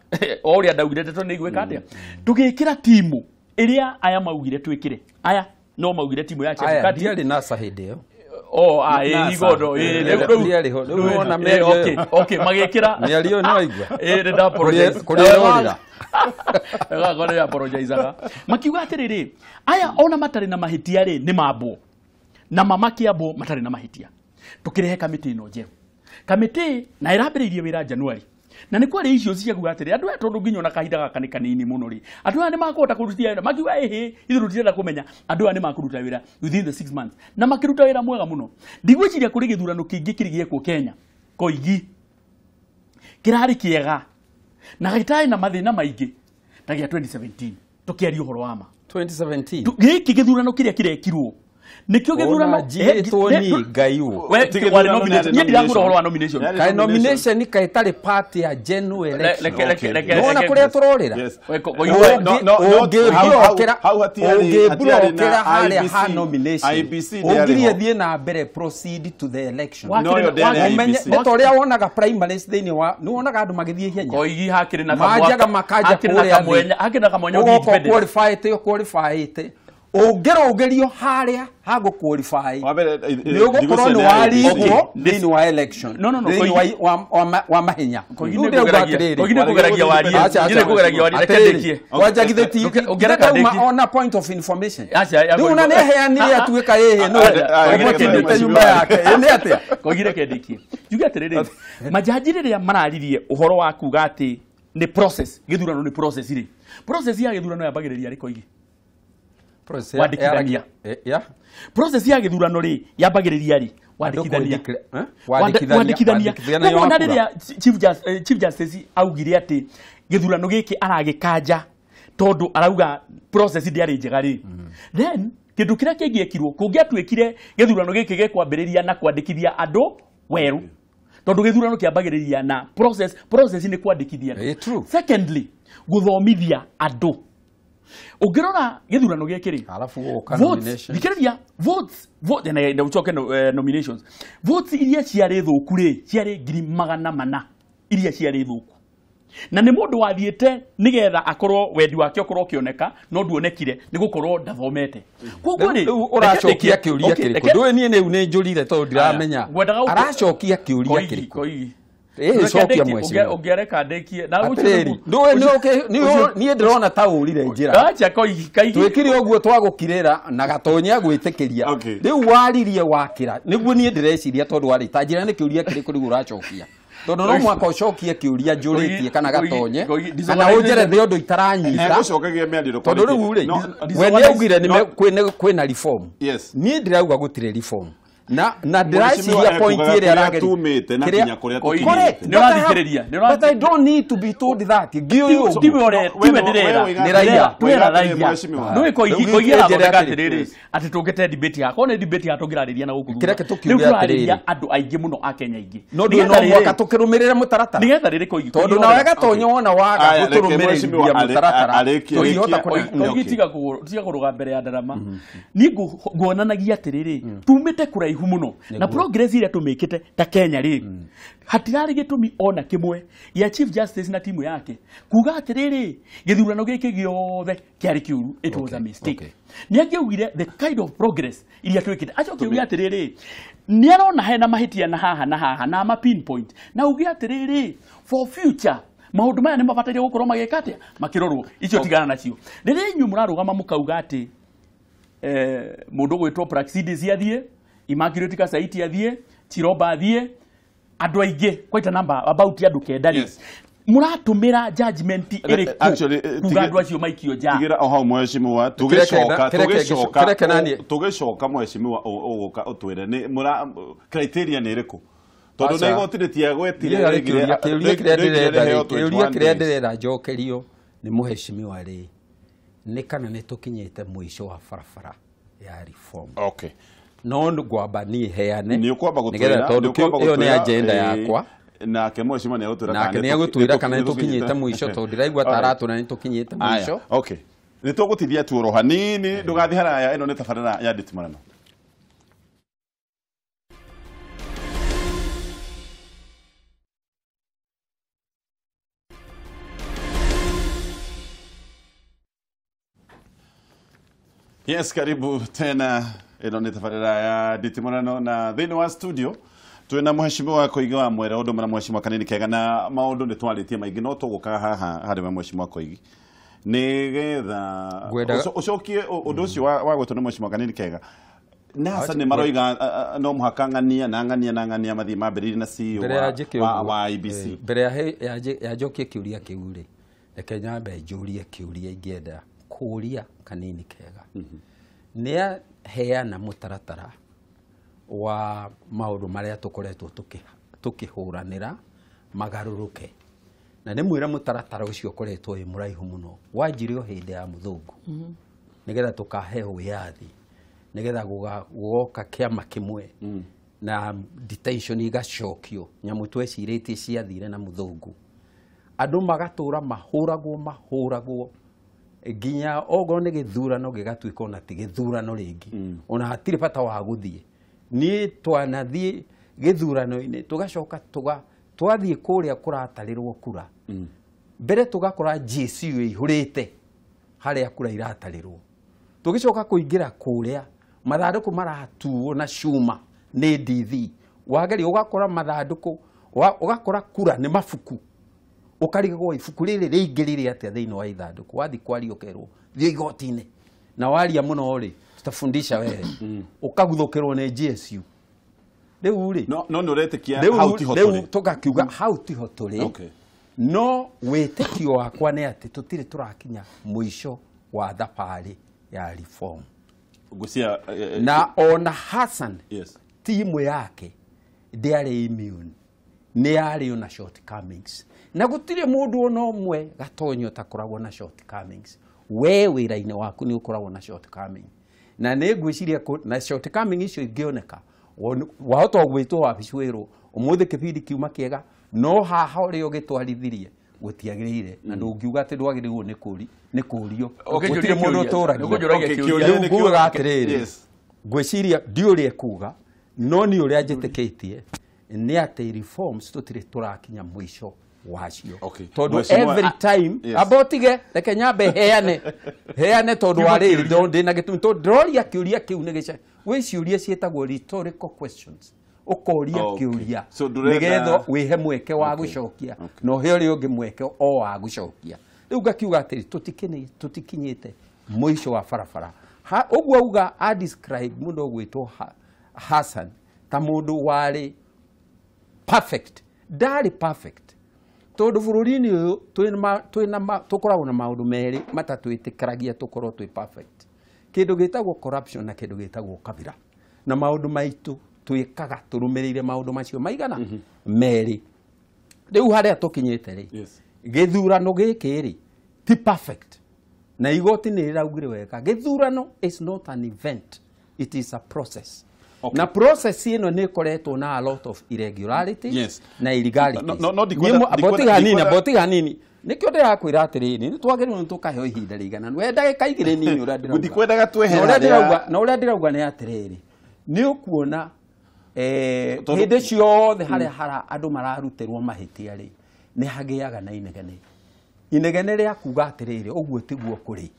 o ũrĩa ndaugire ndeto nĩ igwĩka atĩa. Tũgĩkĩra timu ĩrĩa aya maugire twĩkĩre, aya no maugire timu ya Chebukati ndiarĩ NASA hĩndĩ ĩyo. Oh, ah, igondo okay, okay, magĩkĩra mĩario nĩ waigua nĩ apologize kũrĩa ũrĩra apologize. Makiuga atĩrĩrĩ, aya ona matarĩ na mahĩtia rĩ nĩ mambwo na mamakĩambwo matarĩ na mahĩtia. Tũkĩrehe kamĩtĩ ĩno njerũ, kamĩtĩ na ĩrambĩrĩirie wĩra January, na nĩ kwarĩ icio ciakuga atĩrĩ andũ aya tondũ nginya ona kahinda gaka nĩ kanini mũno rĩ, andũ aya nĩ makũhota kũrutia wĩra. Makiuga ĩhĩ, ithuĩ tũtirenda kũmenya, andũ aya nĩ makũruta wĩra within the 6 months, na makĩruta wĩra mwega mũno. Ndigwĩciria kũrĩ gĩthurano kĩngĩ kĩrĩ gĩekwo Kenya Koigi kĩrarĩ kĩega na gĩtarĩ na mathĩna maingĩ ta gĩa 2017. Tũkĩaria ũhoro wa ma 2017 gĩkĩ gĩthurano kĩrĩa kĩrekirwo nikio gĩthurano njĩtwo ni Ngai wo. Niĩ ndirakũra ũhoro wa nomination. Kaĩ nomination kaĩ ĩtarĩ part ya general election. Nĩwona kũrĩa tũrorĩra? Ũngĩmburokera harĩa ha nomination, ũngirie thiĩ na mbere proceed to the election. Nĩ ta ũrĩa wonaga primaries thĩinĩ wa, nĩ wonaga andũ magĩthiĩ ihenya. Koigi hakĩrĩ na manjaga makanja kũrĩa thĩ, hakĩrĩ na kamwanya ũgoka qualify-ĩte qualify-ĩte ũngĩrũgĩrio harĩa hagũ qualify nĩ ũgũkorwo nĩ warigwo thĩinĩ wa election thĩinĩ wa mahenya. Koigi nĩ kũgeragia warie, nĩ kũgeragia warie, reke ndĩkie. Kwanja githĩ ti ndauma ona point of information rĩu na nĩaheanire atuĩka ĩhĩ no ũmũtindĩte nyũmba yake nĩ atĩa. Koigi reke ndĩkie njuge atĩrĩrĩ, majaji rĩrĩa mararirie ũhoro wa kuga atĩ nĩ process, gĩthurano nĩ process rĩ, process ya gĩthurano yambagĩrĩria rĩ Koigi? Wandĩkithania. Process ya gĩthurano rĩ yambagĩrĩria rĩ wandĩkithania. Wandĩkithania. Koguo na rĩrĩa Chief Justice augire atĩ gĩthurano gĩkĩ aragĩkanja tondũ arauga process ndĩarĩ njega rĩ, then kĩndũ kĩrĩa kĩngĩekirwo kũngĩatuĩkire gĩthurano gĩkĩ gĩkwambĩrĩria na kwandĩkithia andũ werũ, tondũ gĩthurano kĩambagĩrĩria na process, process nĩ kwandĩkithia. Secondly, gũthomithia andũ. Ũngĩrora gĩthurano gĩkĩ rĩ, alafu gũka nomination, thikĩrĩria, votes vote na ucoke nominations, votes iria ciarĩ thũku rĩ ciarĩ 400,000 iria ciarĩ thũku, na nĩ mũndũ wathiĩte nĩgetha akorwo wendi wake ũkorwo ũkĩoneka no nduonekire nĩ gũkorwo ndathomete. Koguo rĩ rĩu ũracokia kĩũria kĩrĩkũ? Ndũĩ niĩ rĩu nĩ njũrire tondũ ndiramenya aracokia kĩũria kĩrĩkũ. Cokia mheshimiwa. Ũngĩareka ndĩkie na atĩrĩrĩ, ndũĩ niĩ ndĩrona ta ũrire njĩra. Acha Koigi kaigi twĩkire ũguo twagũkirĩra na Gatonya gwĩtĩkĩria. Rĩu waririe wakĩra nĩguo niĩ ndĩreciria tondũ warĩ ta njĩra nĩ kĩũria kĩrĩkũ rĩu ũracokia, tondũ no mwaka ũcokie kĩũria njũrĩtie kana Gatonye kana ũnjerethe ũndũ itaranyita. Tondũ rĩu rĩ we nĩaugire kwĩna reform, niĩ ndĩrauga gũtirĩ reform na ndĩraciria point ĩrĩa arageria tumĩte na kinya kũrĩa tũkinyĩte. But I don't need to be told that. Ngĩũyũ tiwe ndĩrera nĩ raia twĩra raia nĩũĩ Koigi arathondeka atĩrĩrĩ atĩ tũngĩte debate yakwa nĩ debate ya tũngĩrarĩria na gũkũ kĩrĩa tũkiuge rĩu tũrarĩria andũ aingĩ mũno a Kenya aingĩ no ndũĩ no mwaka tũkĩrũmĩrĩre mũtaratara nĩgetha rĩrĩ Koigi tondũ nawe Gatonyo wona waga gũtũrũmĩrĩria mũtaratara tũngĩhota Koigi tiga kũrũga mbere ya ndarama. Niĩ nguonanagia atĩrĩrĩ tumĩte kũraihu mũno na progress ĩrĩa tũmĩkĩte ta Kenya rĩ hatirarĩ gĩtũmi ona kĩmwe gĩa Chief Justice na timu yake kuga atĩrĩrĩ gĩthurano gĩkĩ gĩothe kĩarĩ kĩũru, it was a mistake. Nĩ angĩaugire the kind of progress iria twĩkĩte, acoke auge atĩrĩrĩ nĩ arona hena mahĩtia na haha na haha na ma pinpoint na auge atĩrĩrĩ for future maũndũ maya nĩ mabataire gũkorwo magĩka atĩa makĩrorwo. Icio tigana nacio. Rĩrĩa inyuĩ mũrarũgama mũkauga atĩ Mundu gwitwo Praxidis athie, Immaculate Kasaiti athie, Chiroba athie, andu aingi quite a number about andu kenda ri. Muratumira judgment iriku kuga andu acio maikio nja? Tigira oho mheshimiwa, tugicoka mheshimiwa uguka utwire ni mura criteria ni iriku, tondu na igoti ritiagwetire. Kiuria kiria ndirenda njokerio ni mheshimiwa ri ni kana ni tukinyite mwisho wa barabara ya reform. Okay, no ngwamba ni heane ni ukwamba gutwira tondu iyo ni agenda yakwa, nake mheshimiwa ni agutwira kana ni agutwira kana nitukinyite mwisho, tondu ndiraigua taratuna nitukinyite mwisho. Okay, nitugutithia tuoro hanini, ndugathi haraya, ino ni tabarira ya nditimurano. Yes, karibu tena, ino ni tabarira ya nditimurano na thiini wa studio twina mheshimiwa Koigi wa Mwere undu na mheshimiwa Kanini Kega, na maundu ni twaritie maingi no tuguka haha hari we mheshimiwa Koigi nigetha ucokie undu ucio wa gwetwo ni mheshimiwa Kanini Kega. Nasa ni maroiga no muhaka ng'ania na ng'ania na ng'ania mathii mambiririe na CEO wa IEBC. Mbere ya njokie kiuria kiu ri, reke nyambe njurie kiuria ingienda kuria Kanini Kega. Ni aheana mutaratara wa maundu maria tukoretwo tukihuranira magaruruke, na ni mwira mutaratara ucio ukoretwo wi muraihu muno, wanjirio hindi ya muthungu nigetha tukaheo wiyathi, nigetha gugoka kiama kimwe na detention igacokio, nyamu twecirĩtie ciathire na muthungu, andu magatura mahuragwo nginya ogo ni githurano gigatuika ona ti githurano ringi, ona hatiri bata wa guthie. Ni twanathie githurano-inĩ tugacoka twathiĩ kũrĩa kũratarĩrwo kura, mbere tũgakora GCU ĩihũrĩte harĩa kura iratarĩrwo, tũgĩcoka kũingĩra kũrĩa mathandũkũ maratuo na cuma nĩ DV, wageria ũgakora mathandũkũ, ũgakora kura nĩ mabuku, ũkarigwo ibuku rĩrĩ rĩingĩrire atĩa thĩinĩ wa ithandũkũ, wathiĩ kwaria ũkerwo thiĩ igoti-inĩ, na waria mũno rĩ tutafundisha wewe, ukaguthukirwo ni GSU. Riu ri no no uretikia hau tiho turi, riu tugakiuga hau tiho turi. Okay, no witikio wakwa ni ati tutiri turakinya mwisho wa thabari ya reform gucia na ona Hassan. Yes, timu yake ndiari immune, ni yari ona shortcomings, na gutire mundu ona umwe gatonyo takoragwo na shortcomings. We wira-ini waku ni ukoragwo na shortcoming, na nĩ ngwĩciria na shortcoming icio ingĩoneka wahota gwĩtwo wabici wĩrwo ũmũthĩ kĩbindi kiuma kĩega, no haha ũrĩa ũgĩtwarithirie gũtiagĩrĩire, na ndũngiuga atĩ ndwagĩrĩirwo nĩ kũrio, gũtirĩ mũndũ ũtũragia. Rĩu ngugaga atĩrĩrĩ, ngwĩciria ndiũĩ ũrĩa ekuga, no niĩ ũrĩa njĩtĩkĩtie nĩ atĩ reforms tũtirĩ tũrakinya mũico wacio, tondu every time amba utige reke nyambe heane tondu wa riri ndina gitumi, tondu ndiroria kiuria kiu ni gica wi ciuria cietagwo rhetorical questions, ukoria kiuria nigetha wihe mweke wa gucokia na uhe uria ungi mweke o wa gucokia. Riu ngakiuga atiri tutikinyite mwisho wa barabara uguo uga a describe mundu ugwitwo Hassan ta mundu wari perfect, ndari perfect, tondu bururi-inĩ ũyũ twĩna tũkoragwo na maũndũ merĩ matatwĩtĩkĩragia tũkorwo twĩ perfect, kĩndũ gĩtagwo corruption na kĩndũ gĩtagwo kabira, na maũndũ maitũ twĩkaga tũrũmĩrĩire maũndũ macio maigana merĩ. Rĩu harĩa tũkinyĩte rĩ, gĩthurano gĩkĩ rĩ ti perfect, na igoti nĩ rĩraugire wega, gĩthurano is not an event, it is a process. Okay. Na process ino ni ikoretwo na a lot of irregularities. Yes. Na illegalities. No, aboti hanini nikio ndirakwira atiriri ni twagiriirwo ni tukaheo ihinda rigana we ndagika igiri nini uria ndirauga ndikwendaga twehere na uria ndirauga ni atiriri ni ukuona hindi ciothe haria hara andu mararutirwo mahitia ri ni hagiaga na inegene inegene ria kuga atiriri uguo tiguo kuri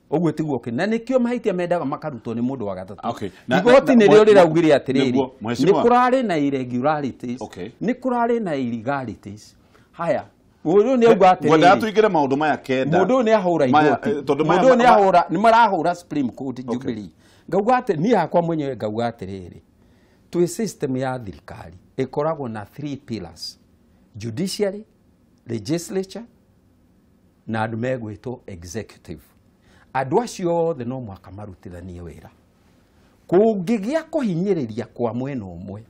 uguo tiguo kuri na nikio mahitia mendaga makarutwo ni mundu wa gatatu. Igoti ni rio riraugire atiriri ni kurari na irregularities, ni kurari na illegalities. Haya Mũndũ nĩ auga atĩrĩrĩ, ngwendaga tũingĩre maũndũ maya kenda. Mũndũ nĩ ahũra igoti, mũndũ nĩ ahũra, nĩ marahũra Supreme Court Jubilee. Ngauga atĩ niĩ hakwa mwenyewe ngauga atĩrĩrĩ, twĩ system ya thirikari ĩkoragwo na 3 pillars: judiciary, legislature na andũ megwĩtwo executive. Andũ acio othe no mũhaka marutithanie wĩra. Kũngĩgĩa kũhinyĩrĩria kwa mwena ũmwe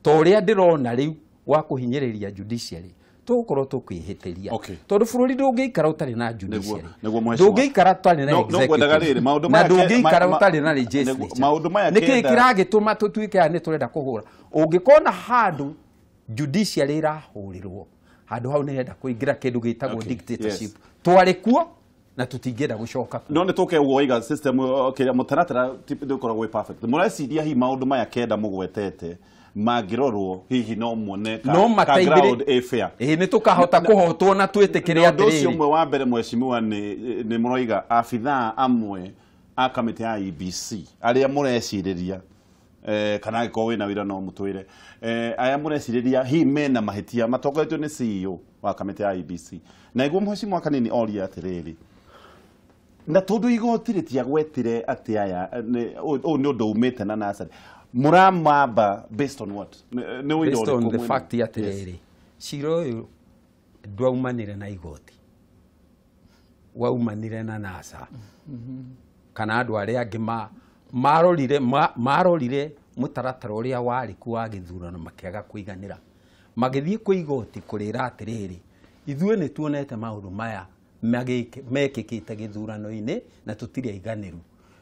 ta ũrĩa ndĩrona rĩu wa kũhinyĩrĩria judiciary, tũgũkorwo tũkwĩhĩtĩria. Tondũ bũrũri ndũngĩikara ũtarĩ na judiciary, ndũngĩikara ũtarĩ na executive, na ndũngĩikara ũtarĩ na legislature. Nĩkĩĩ kĩragĩtũma tũtuĩke aya nĩ tũrenda kũhũra? Ũngĩkona handũ judiciary ĩrahũrĩrwo, handũ hau nĩ henda kũingĩra kĩndũ gĩtagwo dictatorship. Twarĩ kuo na tutingĩenda gũcoka kuo. No nĩ tũke ũguo waiga system kĩrĩa mũtaratara ndũkoragwo wĩ perfect. Mũreciria hihi maũndũ maya kenda mũgwetete mangĩrorwo hihi no muone ka ground ĩ fair. Ĩĩ nĩ tũkahota kũhotwo na twĩtĩkĩre atĩrĩrĩ. Ũndũ ũcio ũmwe wa mbere mheshimiwa nĩ mũroiga abithaa amwe a kamĩtĩ ya IEBC arĩa mũrecirĩria kana angĩkorwo wĩna wĩra no mũtwĩre aya mũrecirĩria hihi mena mahĩtia matongoretio nĩ CEO wa kamĩtĩ ya IEBC. Na iguo mheshimiwa Kanini oria atĩrĩrĩ, na tondũ igoti rĩtiagwetire atĩ aya ũyũ nĩ ũndũ umĩte na nasarĩ, mũramamba based on what? Based on the fact atĩrĩrĩ, cira ũyũ ndwaumanire na igoti, waumanire na NASA kana andũ arĩa angĩ marorire mũtaratara ũrĩa warĩ kuo wa gĩthurano makĩaga kũiganĩra, magĩthiĩ kwĩ igoti kũrĩra atĩrĩrĩ, ithuĩ nĩ tuonete maũndũ maya mekĩkĩte gĩthurano-inĩ na tũtirĩ aiganĩru,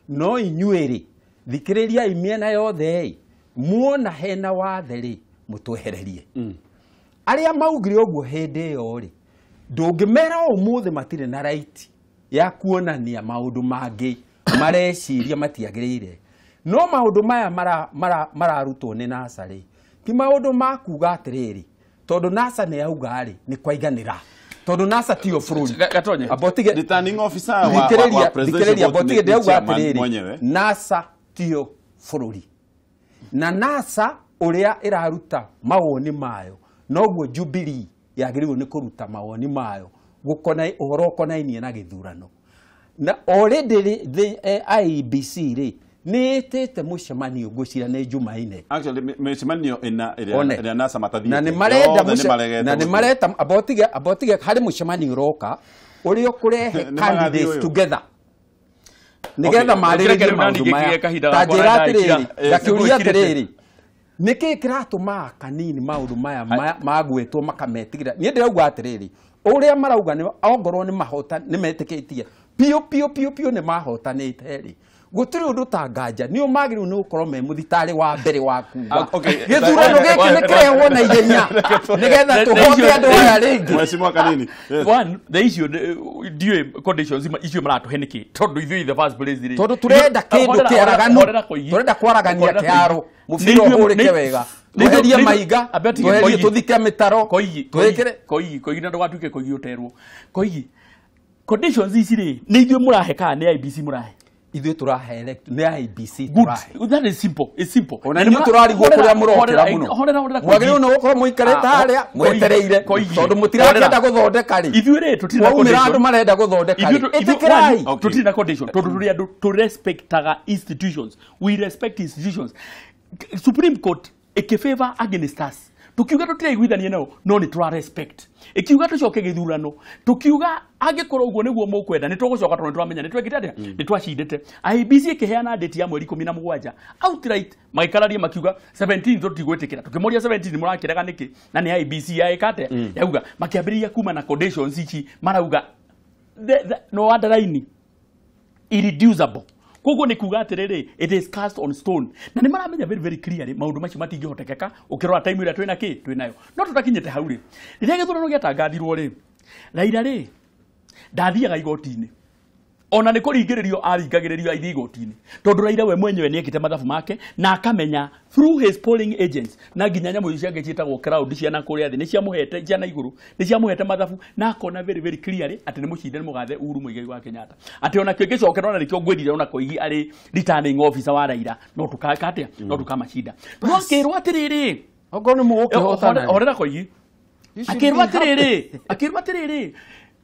no inyuĩ rĩ thikĩrĩriai mĩena yothe ĩ, muona hena wathe rĩ mũtwehererie. Arĩa maugire ũguo hĩndĩ ĩyo rĩ, ndũngĩmera ũmũthĩ matirĩ na right ya kuonania maũndũ mangĩ mareciria matiagĩrĩire. No maũndũ maya mararutwo nĩ NASA rĩ, ti maũndũ ma kuga atĩrĩrĩ, tondũ NASA nĩ yauga rĩ nĩ kwaiganĩra, tondũ NASA tiyo bũrũri. Returning officer wa presidential vote nĩ chairman mwenyewe. NASA tiyo bũrũri, na NASA ũrĩa ĩraruta mawoni mayo noguo Jubilee yagĩrĩirwo nĩ kũruta mawoni mayo ũhoro ũkonainie na gĩthurano. Na already the IEBC rĩ nĩ ĩtĩte mũcemanio ngwĩciria nĩ Jumaine. Actually mĩcemanio ĩna ĩrĩa NASA matathiĩte. Na nĩ marenda na nĩ mareta abotige harĩ mũcemanio ũroka ũrĩa ũkũrehe candidates together nĩgetha marĩrĩrie maũndũ maya. Ta njĩra atĩrĩrĩ, ngakĩũria atĩrĩrĩ, nĩkĩĩ kĩratũma Kanini maũndũ maya magwĩtwo makametigĩra? Niĩ ndĩrauga atĩrĩrĩ, ũrĩa marauga nĩ ongorwo nĩ mahota nĩ metĩkĩtie piũ piũ piũ piũ nĩ mahotanĩte rĩ, gũtirĩ ũndũ ta nganja nĩ magĩrĩirwo nĩ gũkorwo me mũthitarĩ wa mbere wa kuga gĩthurano gĩkĩ nĩ kĩrehwo na ihenya nĩgetha tũhote andũ aya rĩngĩ. Mheshimiwa Kanini, one the issue ndiũĩ conditions icio maratũhe nĩkĩ, tondũ ithuĩ the first place rĩ, tondũ tũrenda kĩndũ kĩaraganu, tũrenda kwaragania kĩharo, mũbira ũhũrĩke wega, tweherie maiga, tweherie tũthike mĩtaro, twĩkĩre Koigi Koigi na ndũgatuĩke Koigi ũterwo. Koigi, conditions ici rĩ nĩ ithuĩ mũrahe kana nĩ IEBC mũrahe? Ithuĩ tũrahe nĩ IEBC tũrahe. That is simple, it's simple. Ona inyuĩ tũrarigwo kũrĩa mũrokĩra mũno. Mwagĩrĩirwo nĩ gũkorwo mũikarĩte harĩa mwetereire, tondũ mũtirakĩenda gũthondeka rĩ. Ithuĩ rĩ tũtirĩ na condition. Mwaumĩra andũ marenda gũthondeka rĩ, ĩtĩkĩrai. Tũtirĩ na condition tondũ tũrĩ andũ tũrespectaga institutions. We respect institutions. Supreme Court ĩkĩfavor against us. Tukiuga tũtiraiguithania nao no nĩ tũra respect. Ikiuga tũcoke gĩthurano, tukiuga angĩkorwo ũguo nĩguo mũkwenda nĩ tũgũcoka tondũ nĩtũramenya nĩ twekĩte atĩa, nĩ twacindĩte. IEBC ĩkĩheana date ya mweri 17 outright magĩkararia makiuga 17 tũtigwĩtĩkĩra. Tũkĩmoria 17 mũrakĩrega nĩkĩ na nĩ IEBC yaĩka atĩa, yauga makĩambĩrĩria kuma na conditions ici marauga no underline irreducible. Koguo nĩ kuga atĩrĩrĩ, it is cast on stone. Na nĩ maramenya very very clearly maũndũ macio matingĩhotekeka ũkĩrora time ĩrĩa twĩna kĩ twĩnayo. No tũtakinyĩte hau rĩ, rĩrĩa gĩthurano gĩatangathirwo rĩ, Raila rĩ ndathiaga igoti-inĩ, ona nĩ kũringĩrĩrio aringagĩrĩrio aithiĩ igoti-inĩ, tondũ Raila we mwenyewe nĩ ekĩte mathabu make na akamenya through his polling agents, na nginya nyamũ icio ciake ciĩtagwo crowd ciana kũrĩa thĩ nĩ ciamũhete, ciana igũrũ nĩ ciamũhete mathabu, na akona very very clearly atĩ nĩ mũcinde nĩ mũgathe Uhuru Muigai wa Kenyatta, atĩ ona kĩo gĩcokera ona nĩkĩo ngwĩrire ona Koigi arĩ returning officer wa Raila no tũkaka atĩa, no tũkamacinda. No akĩrwo atĩrĩrĩ, okorwo nĩ mũgũkĩhotana horera Koigi, Akĩrwo atĩrĩrĩ, akĩrwo atĩrĩrĩ,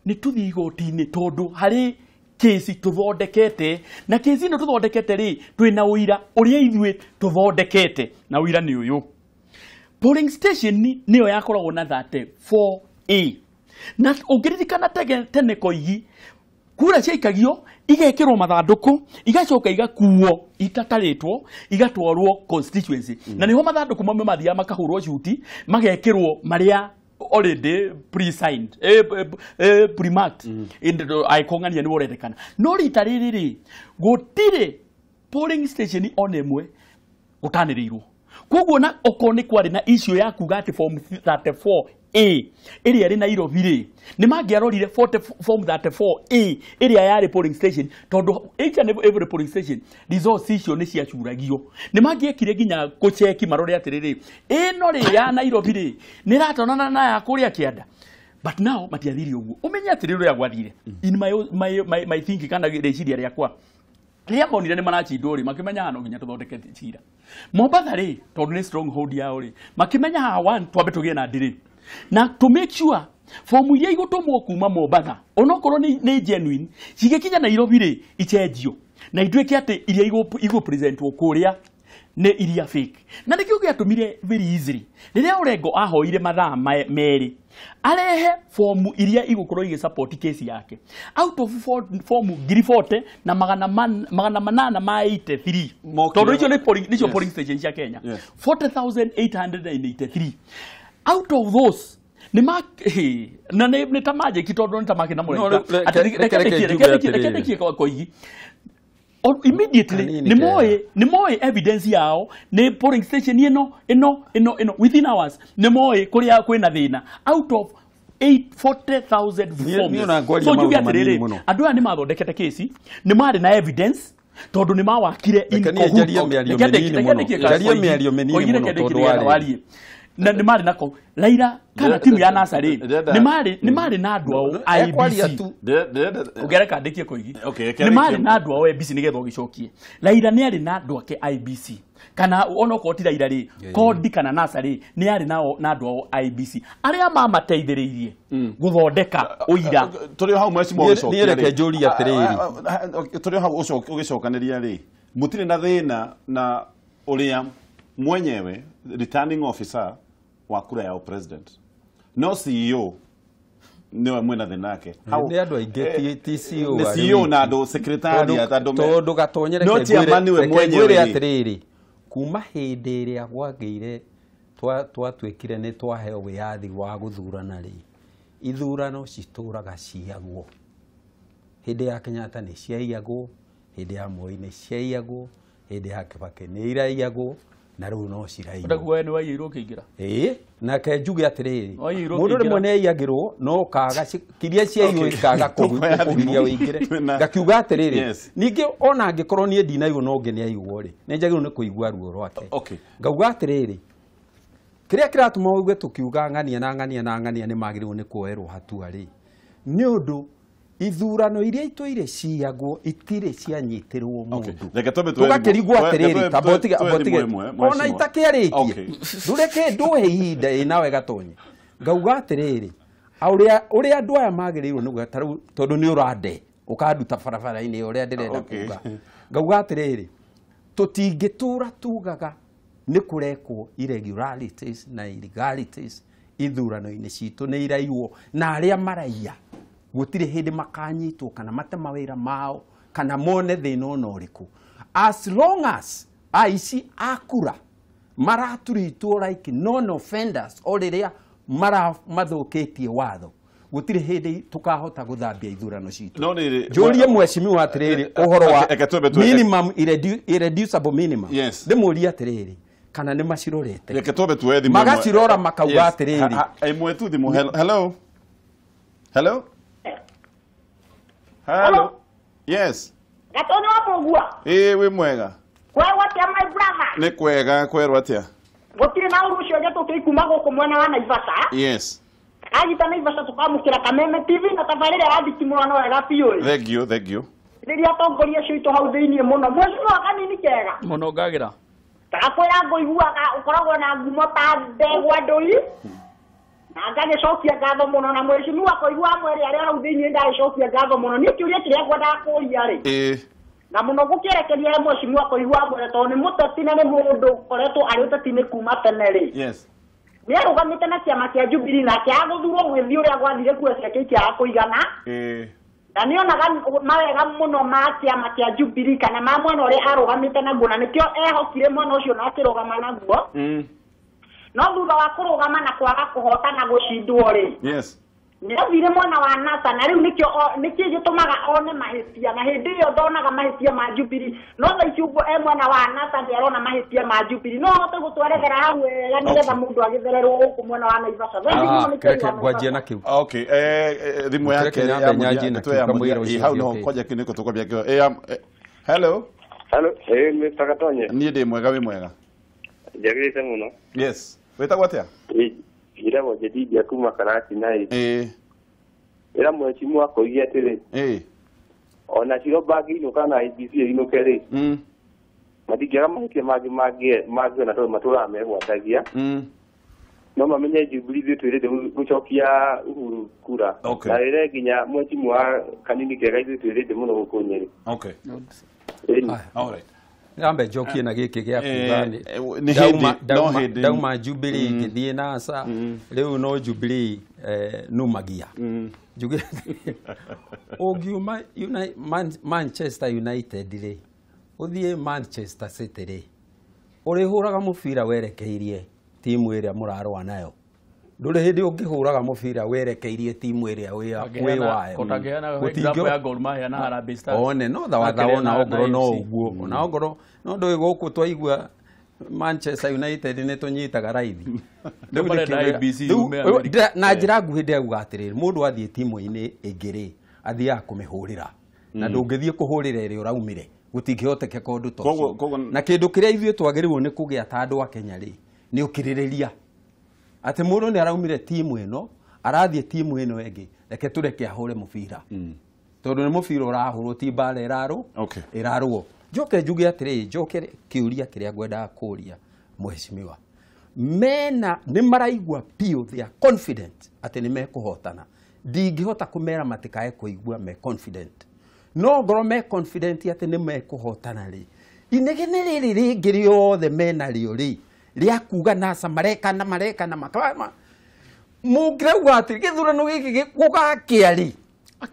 nĩ tũthiĩ igoti-inĩ tondũ harĩ kesi tũthondekete, na kesi ĩno tũthondekete rĩ, twĩna ũira ũrĩa ithuĩ tũthondekete, na ũira nĩ ũyũ. Polling station nĩyo yakoragwo na 34A. Na ũngĩririkana tene Koigi, kura ciaikagio igekĩrwo mathandũkũ, igacoka igakuo itatarĩtwo, igatwarwo constituency. Na nĩho mathandũkũ mamwe mathiaga makahũrwo cuti, magekĩrwo marĩa already pre-signed, pre-marked. Angĩkorwo nĩwe ũrendekana. No rita rĩrĩ rĩ, gũtirĩ polling station ona ĩmwe gũtanĩrĩirwo. Koguo na okorwo nĩ kwarĩ na issue ya kuga atĩ form 34A ĩrĩa ĩrĩ Nairobi rĩ, nĩ mangĩarorire form 34A ĩrĩa yarĩ polling station, tondũ each and every polling station results icio nĩ ciacuragio. Nĩ mangĩekire nginya gũcheki marore atĩrĩrĩ, ĩno rĩ ya Nairobi rĩ nĩ ĩratonana na ya kũrĩa kĩanda. But now matiathire ũguo. Ũmenye atĩrĩrĩ ũrĩa gwathire. In my thinking kana rĩciria rĩakwa, rĩrĩa monire nĩ marachindwo rĩ, makĩmenya no nginya tũthondeke cira. Mombatha rĩ, tondũ nĩ stronghold yao rĩ, makĩmenya haha one twambe tũgĩe na delay. Na to make sure fomu iria igũtũmwo kuma Mombatha onokorwo nĩ genuine cigĩkinya Nairobi rĩ, ichenjio na ituĩke atĩ iria igũ presentwo kũrĩa nĩ iria fake. Na nĩkĩo gĩatũmire very easily rĩrĩa Orengo ahoire mathaa merĩ arehe fomu iria igũkorwo igĩ support case yake, out of fomu 40,000 na 883, tondũ icio nĩcio polling station cia Kenya, 40,883 out of those nĩ ma na nĩ ta magic, tondũ nĩ ta makĩ na mũrenga. Reke ndĩkie Koigi. Immediately nĩ moĩ evidence yao nĩ polling station ĩno ĩno ĩno ĩno, within hours nĩ moĩ kũrĩa kwĩna thĩna out of 840,000 forms. So njuge atĩrĩrĩ, andũ aya nĩ mathondekete kesi, nĩ marĩ na evidence tondũ nĩ mawakire in cahoots. Na nĩ marĩ nako Raila kana timu ya NASA rĩ, nĩ marĩ na andũ ao IEBC. Ũngereka ndĩkie Koigi. Nĩ marĩ na andũ ao IEBC nĩgetha ũgĩcokie. Raila nĩ arĩ na andũ ake IEBC. Kana onokorwo ti Raila rĩ, Kodi kana NASA rĩ, nĩ arĩ na andũ ao IEBC. Arĩa mamateithĩrĩirie gũthondeka ũira. Tũrĩ hau mheshimiwa ũgĩcokia rĩ. Niĩ reke njũrie atĩrĩrĩ. Tũrĩ hau ũgĩcokanĩria rĩ, mũtirĩ na thĩna na ũrĩa mwenyewe returning officer wa kura ya president, no CEO niwe mwena thĩna nake. Nĩ andũ aingĩ, ti CEO. Nĩ CEO na andũ secretariat, andũ tondũ Gatonye, reke ngwĩre atĩrĩrĩ, kuma hĩndĩ ĩrĩa gwagĩire twatuĩkire nĩ twaheo wĩyathi wa gũthurana rĩ, ithurano citũraga ciiyagwo. Hĩndĩ ya Kenyatta nĩ ciaiyagwo, hĩndĩ ya Moi nĩ ciaiyagwo, hĩndĩ ya Kibaki nĩ iraiyagwo, na rĩu no ciraiywo. Ũtaguo nĩ waiyĩirwo ũkĩingĩra? Ĩĩ, nake njuge atĩrĩrĩ, mũndũ rĩmwe nĩ aiyagĩrwo no kaga kiria ciaiywo ikaga kũgiria ũingĩre. Ngakiuga atĩrĩrĩ, ningĩ ona angĩkorwo niĩ ndinaiywo no ũngĩ nĩ aiywo rĩ, nĩ njagĩrĩirwo nĩ kũigua ruo rwake. Ngauga atĩrĩrĩ, kĩrĩa kĩratũma ũigue tũkiuga ng'ania na ng'ania na ng'ania nĩ magĩrĩirwo nĩ kuoerwo hatua rĩ, nĩ ũndũ ithurano iria itũire ciyagwo itirĩ cianyitĩrwo mũndũ. Tũgakĩrigwo atĩrĩrĩ, ta mbotige ona itakĩarĩtie, ndũreke ndũhe ihinda ĩ nawe Gatonye. Ngauga atĩrĩrĩ, ũrĩa andũ aya magĩrĩirwo nĩ gwĩka tarĩu, tondũ nĩ ũrande ũkanduta barabara-inĩ ũrĩa ndĩrenda kuga. Ngauga atĩrĩrĩ, tũtingĩtũra tugaga nĩ kũrekwo irregularities na illegalities ithurano-inĩ citũ nĩ iraiywo, na arĩa maraiya gũtirĩ hĩndĩ makanyitwo kana mate mawĩra mao kana mone thĩna ona ũrĩkũ. As long as aici a kura maraturitwo like non offenders o rĩrĩa mathũkĩtie watho, gũtirĩ hĩndĩ tũkahota gũthambia ithurano citũ. Njũrie mheshimiwa atĩrĩrĩ, ũhoro wa minimum irreducible minimum, ndĩmũrie atĩrĩrĩ, kana nĩ macirorete? Magacirora makauga atĩrĩrĩ. Ĩmwe tu thimũ. Hello. Hello. Hello. Yes. Gatonye wa Mũgua. Ĩĩ wĩ mwega. Kwerwo atĩa my brother? Nĩ kwega, kwerwo atĩa? Gũtirĩ na ũru ũcio tũkĩkuma gũkũ mwena wa Naivasha. Yes. Kanyita Naivasha tũkamũkĩra Kameme TV na tabarĩra ya thitimũrano wega biũ. Thank you, thank you. Rĩrĩa atongoria acio aitũ hau thĩiniĩ mũno. Mheshimiwa kanini kega. Mũno ngagĩra. Takwĩra ngũiguaga ũkoragwo na ngumo ta ndegwa ndũi. Na ngagĩcokia ngatho mũno na mheshimiwa Koigua mwere arĩa hau thĩinĩ ndagĩcokia ngatho mũno. Niĩ kĩũria kĩrĩa ngwendaga kũũria rĩ, na mũno gũkĩerekeria mheshimiwa Koigua mwere tondũ nĩ mũteti na nĩ mũndũ ũkoretwo arĩ ũteti-inĩ kuma tene rĩ. Yes. Nĩ arũgamĩte na kĩama kĩa Jubilee na akĩaga gũthurwo mwĩthi ũrĩa gwathire kura ciake ikĩaga kũigana. Na nĩonaga mawega mũno ma kĩama kĩa Jubilee kana ma mwena ũrĩa arũgamĩte naguo, na nĩkĩo ehokire mwena ũcio na akĩrũgama naguo. No thutha wa kũrũgama na kwaga kũhota na gũcindwo rĩ, Yes. nĩathire mwena wa NASA na rĩu nĩkĩo nĩkĩo gĩtũmaga one mahĩtia, na hĩndĩ ĩyo ndonaga mahĩtia ma Jubilee, no thaa ici ũguo e mwena wa NASA nĩarona mahĩtia ma Jubilee. No ahote gũtwerekera hau wega nĩgetha mũndũ agĩthererwo gũkũ mwena wa Naivasha. Thengiũ mũno nĩ Reke kũigua ngwanjie na Naivasha. kĩu. Okay, thimũ ya Reke kerĩ nyambe ya mũthia, nyanjie na nĩtwe ya kĩu kamũira mũthia. ũcio Hau no ũthiĩ. kwanja kĩu nĩkũ tũkwambia kĩo. Hello. Hello, Mr. Gatonye. Niĩ ndĩ mwega, wĩ mwega? Njagĩrĩte mũno. Yes. Wĩtagwo atĩa? Njĩtagwo Jedidia kuma Karatina. Ĩra mheshimiwa akoirie atĩrĩ, ona Ciro bangĩinũka na IEBC ĩinũke rĩ, matingĩaga mahĩtia mangĩ mangĩona tondũ matũraga megwatagia. No mamenye Jubilee ithuĩ twĩrĩte gũcokia Uhuru kura. Okay. Na rĩrĩa nginya mheshimiwa Kanini Kega ithuĩ twĩrĩte mũno gũkũ Nyĩrĩ. Okay. All right. Nyambe njokie na gĩkĩ gĩa kuga Nĩ hĩndĩ, no hĩndĩ. Ndauma Jubilee ngĩthiĩ NASA, rĩu no Jubilee numagia. Njuge ũngiuma Manchester United rĩ, ũthiĩ Manchester City rĩ, ũrĩhũraga mũbira werekeirie timu ĩrĩa mũrarũa nayo. Ndũrĩ hĩndĩ ũngĩhũraga mũbira werekeirie timu ĩrĩa wĩ wayo. Kotangĩheana example ya Gor Mahia na Harambee Stars. One no thawatha ona ongorwo no ũguo, ona ongorwo no ndũĩ gũkũ twaigua Manchester United nĩ tũnyitaga raithi. Rĩu marenda ABC yume America. Na njĩra nguhĩ ndĩrauga atĩrĩrĩ, mũndũ athiĩ timu-inĩ ĩngĩ rĩ, athiaga kũmĩhũrĩra, na ndũngĩthiĩ kũhũrĩra ĩrĩa ũraumire, gũtingĩhotekeka ũndũ ta ũcio. Na kĩndũ kĩrĩa ithuĩ twagĩrĩirwo nĩ kũgĩa ta andũ a Kenya rĩ, nĩ ũkirĩrĩria atĩ mũndũ nĩ araumire timu ĩno arathiĩ timu ĩno ĩngĩ, reke tũreke ahũre mũbira, tondũ nĩ mũbira ũrahũrwo, ti mbara ĩrarũ ĩrarũo. Njoke njuge atĩrĩrĩ, njoke kĩũria kĩrĩa ngwendaga kũũria mheshimiwa, mena nĩ maraigua biũ, they are confident atĩ nĩ mekũhotana. Ndingĩhota kũmera matikae kũigua me confident, no ngorwo me confident atĩ nĩ mekũhotana rĩ, inegene rĩrĩ rĩngĩ rĩothe mena rĩo rĩ, rĩa kuga NASA marekana marekana makama, mũngĩrauga atĩ gĩthurano gĩkĩ gũgakĩa rĩ,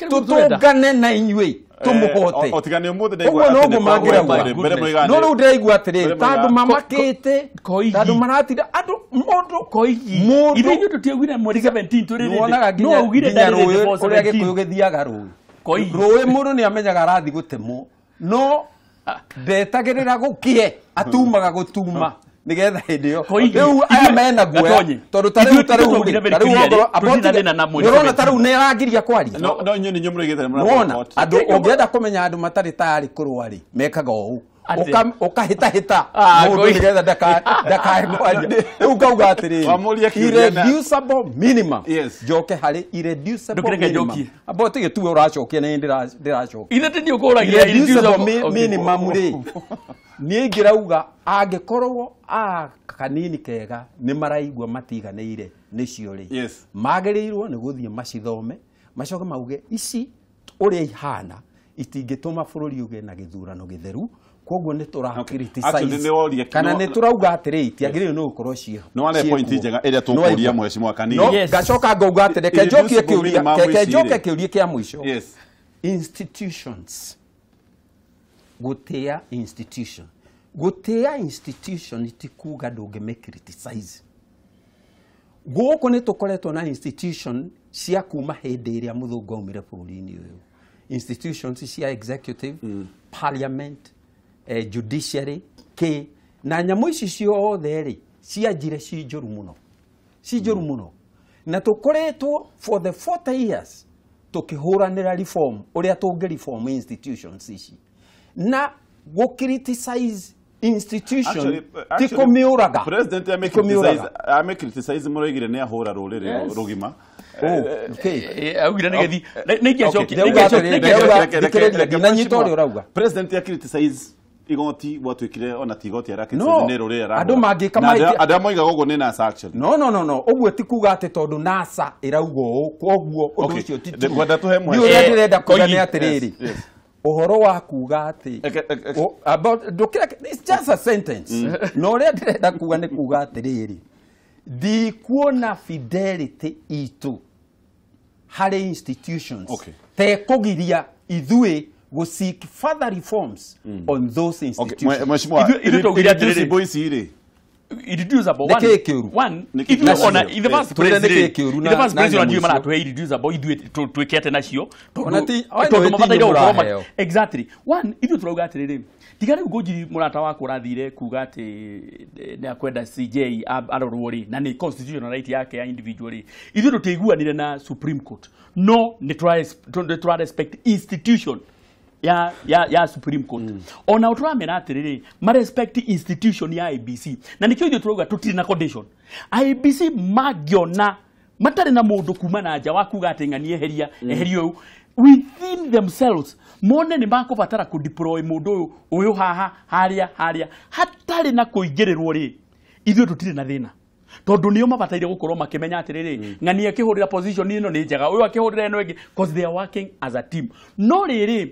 tũtũngane na inyuĩ tũmũhote. O tiga nĩ ũmũthĩ ndaigua Ũguo atĩ noguo nĩ mangĩrauga. mbere moigaga No rĩu ndĩraigua atĩrĩrĩ, mbere ta andũ moigaga- mamakĩte, ta andũ maratinda andũ mũndũ Koigi. Mũndũ- Ithe ithuĩ tũtiaugire mweri 17 tũrĩ ready. Nĩwonaga No nginya augire nginya ndarĩ ready rũĩ for ũrĩa 17. gĩkũyũ gĩthiaga rũĩ. Koigi. Rũĩ mũndũ nĩ amenyaga arathiĩ gũtemwo, no ndetagĩrĩra gũkĩe, atumaga gũtuma nĩgetha hĩndĩ ĩyo. Koigi. Rĩu aya mena guoya, Gatonye. tondũ ta rĩu Ithuĩ ta rĩu tũtwaugire rĩ, ta rĩu very ongorwo clearly, tũtirĩ na thĩna na mweri nĩũrona ta 17. rĩu nĩ aragiria kwaria. No inyuĩ nĩ inyuĩ mũroigĩte nĩ Nĩwona mũra andũ ũngĩenda kũmenya andũ matarĩ tayarĩ kũrũa rĩ, mekaga ũũ. Atĩ. Ũkahĩtahĩta Ah, mũndũ Koigi. nĩgetha ndakae kwaria. Rĩu ngauga atĩrĩrĩ, Wamũria kĩũria na- irreducible minimum. Yes. Njoke harĩ irreducible Ndũkĩreke minimum. njokie. Amba ũtige tuwe ũracokia na niĩ ndĩracokia. Ithe ti niĩ ũkũragia Irreducible irreducible- minimum rĩ, niĩ ingĩrauga angĩkorwo a Kanini Kega nĩ maraigua matiganĩire nĩcio rĩ, Yes. magĩrĩirwo nĩ gũthiĩ macithome, macoke mauge ici ũrĩa ihana itingĩtũma bũrũri ũgĩe na gĩthurano gĩtheru, koguo nĩ tũra Okay. criticize Actually, nĩ woria- kana no- nĩ tũrauga atĩrĩ itiagĩrĩirwo nĩ gũkorwo ciĩ No wale ciĩkuo. point njega ĩrĩa tũkũria mheshimiwa Kanini. No, Yes. ngacoka ngauga atĩ reke njokie Irreducible kĩũria, minimum reke ici njoke rĩ. kĩũria kĩa mũico. Yes. Institutions, gũtĩa institution, gũtĩa institution ti kuga ndũngĩmĩ criticize. Gũkũ nĩ tũkoretwo na institution cia kuma hĩndĩ ĩrĩa mũthũngũ aumire bũrũri-inĩ ũyũ, institutions cia executive, parliament, judiciary, k na nyamũ ici ciothe rĩ, cianjire ci njũru mũno, ci njũru mũno, na tũkoretwo for the 40 years tũkĩhũranĩra reform, ũrĩa tũngĩ reform institutions ici, na gũ criticize institution Actually, ti kũmĩũraga. President Ti kũmĩũraga. ame criticize mũroigire nĩ ahũra rũrĩrĩ rũgima. Oh, okay. Augire nĩ gĩthi nĩ ingĩacokia Ndauga atĩrĩrĩ, ndauga- thikĩrĩria, ndinanyita ũrĩa ũrauga. President ya criticize Igoti gwatuikire ona ti igoti ara nĩ rũrĩa ra andũ mangĩka maingĩ andũ moigaga ũguo nĩ NASA actually. No ũguo ti kuga atĩ tondũ NASA ĩrauga ũũ kwoguo ũndũ ũcio ti ngwenda tũhe mweke. Ũrĩa ndĩrenda kuga nĩ atĩrĩrĩ, ũhoro wa kuga atĩ it's just a sentence. No ũrĩa ndĩrenda kuga nĩ kuga atĩrĩrĩ, ndikuona fidelity itũ harĩ institutions te kũgiria ithuĩ go seek further reforms on those institutions. Mheshimiwa, irreducible ici rĩ irreducible one ithuĩ ona in the first place in the first place ona maratũhe irreducible ithuĩ twĩke atĩ nacio tondũ mabataire gũkorwo exactly one ithuĩ tũrauga atĩrĩrĩ, tiga rĩu Ngũnjiri mũrata wakwa ũrathire kuga atĩ nĩ akwenda CJ arorwo rĩ na nĩ constitutional right yake ya individual rĩ, ithuĩ tũtiaiguanire na Supreme Court, no nĩ tũra respect institution ya Supreme Court. Ona ũtũramera atĩrĩrĩ, ma respect institution ya IEBC, na nĩkĩo ithuĩ tũrauga tũtirĩ na condition. IEBC mangĩona matarĩ na mũndũ kuma na nja wa kuga atĩ ng'ani eheria eheria ũyũ, within themselves mone nĩ makũbatara kũ deploy mũndũ ũyũ haha harĩa harĩa hatarĩ na kũingĩrĩrwo rĩ, ithuĩ tũtirĩ na thĩna tondũ nĩo mabataire gũkorwo makĩmenya atĩrĩrĩ, ng'ani akĩhũrĩra position ĩno nĩ njega, ũyũ akĩhũrĩra ĩno ĩngĩ, cause they are working as a team. No rĩrĩ,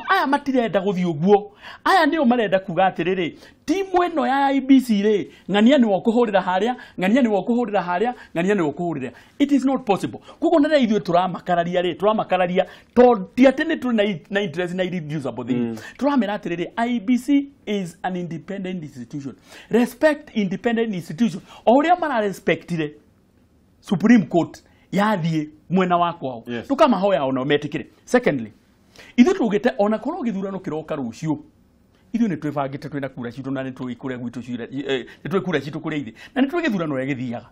aya matirenda gũthiĩ ũguo, aya nĩo marenda kuga atĩrĩrĩ, timu ĩno ya IEBC rĩ, ng'ania nĩwe ũkũhũrĩra harĩa, ng'ania nĩwe ũkũhũrĩra harĩa, ng'ania nĩwe ũkũhũrĩra. It is not possible. Koguo na rĩrĩa ithuĩ tũramakararia rĩ, tũramakararia tondũ ti atĩ nĩ tũrĩ na interest na irreducible thing. Tũramera atĩrĩrĩ, IEBC is an independent institution. Respect independent institution. O ũrĩa mararespectire Supreme Court yathiĩ mwena wa kwao, tukamahoya ona metĩkĩre. Secondly, ithuĩ tugĩte ona korwo gĩthurano kĩroka rũciũ, ithuĩ nĩ twĩbangĩte twĩna kura citũ na nĩ tũĩ kũrĩa gwitũ cira, nĩ tũĩ kura citũ kũrĩa ithe na nĩ tũĩ gĩthurano ũrĩa gĩthiaga.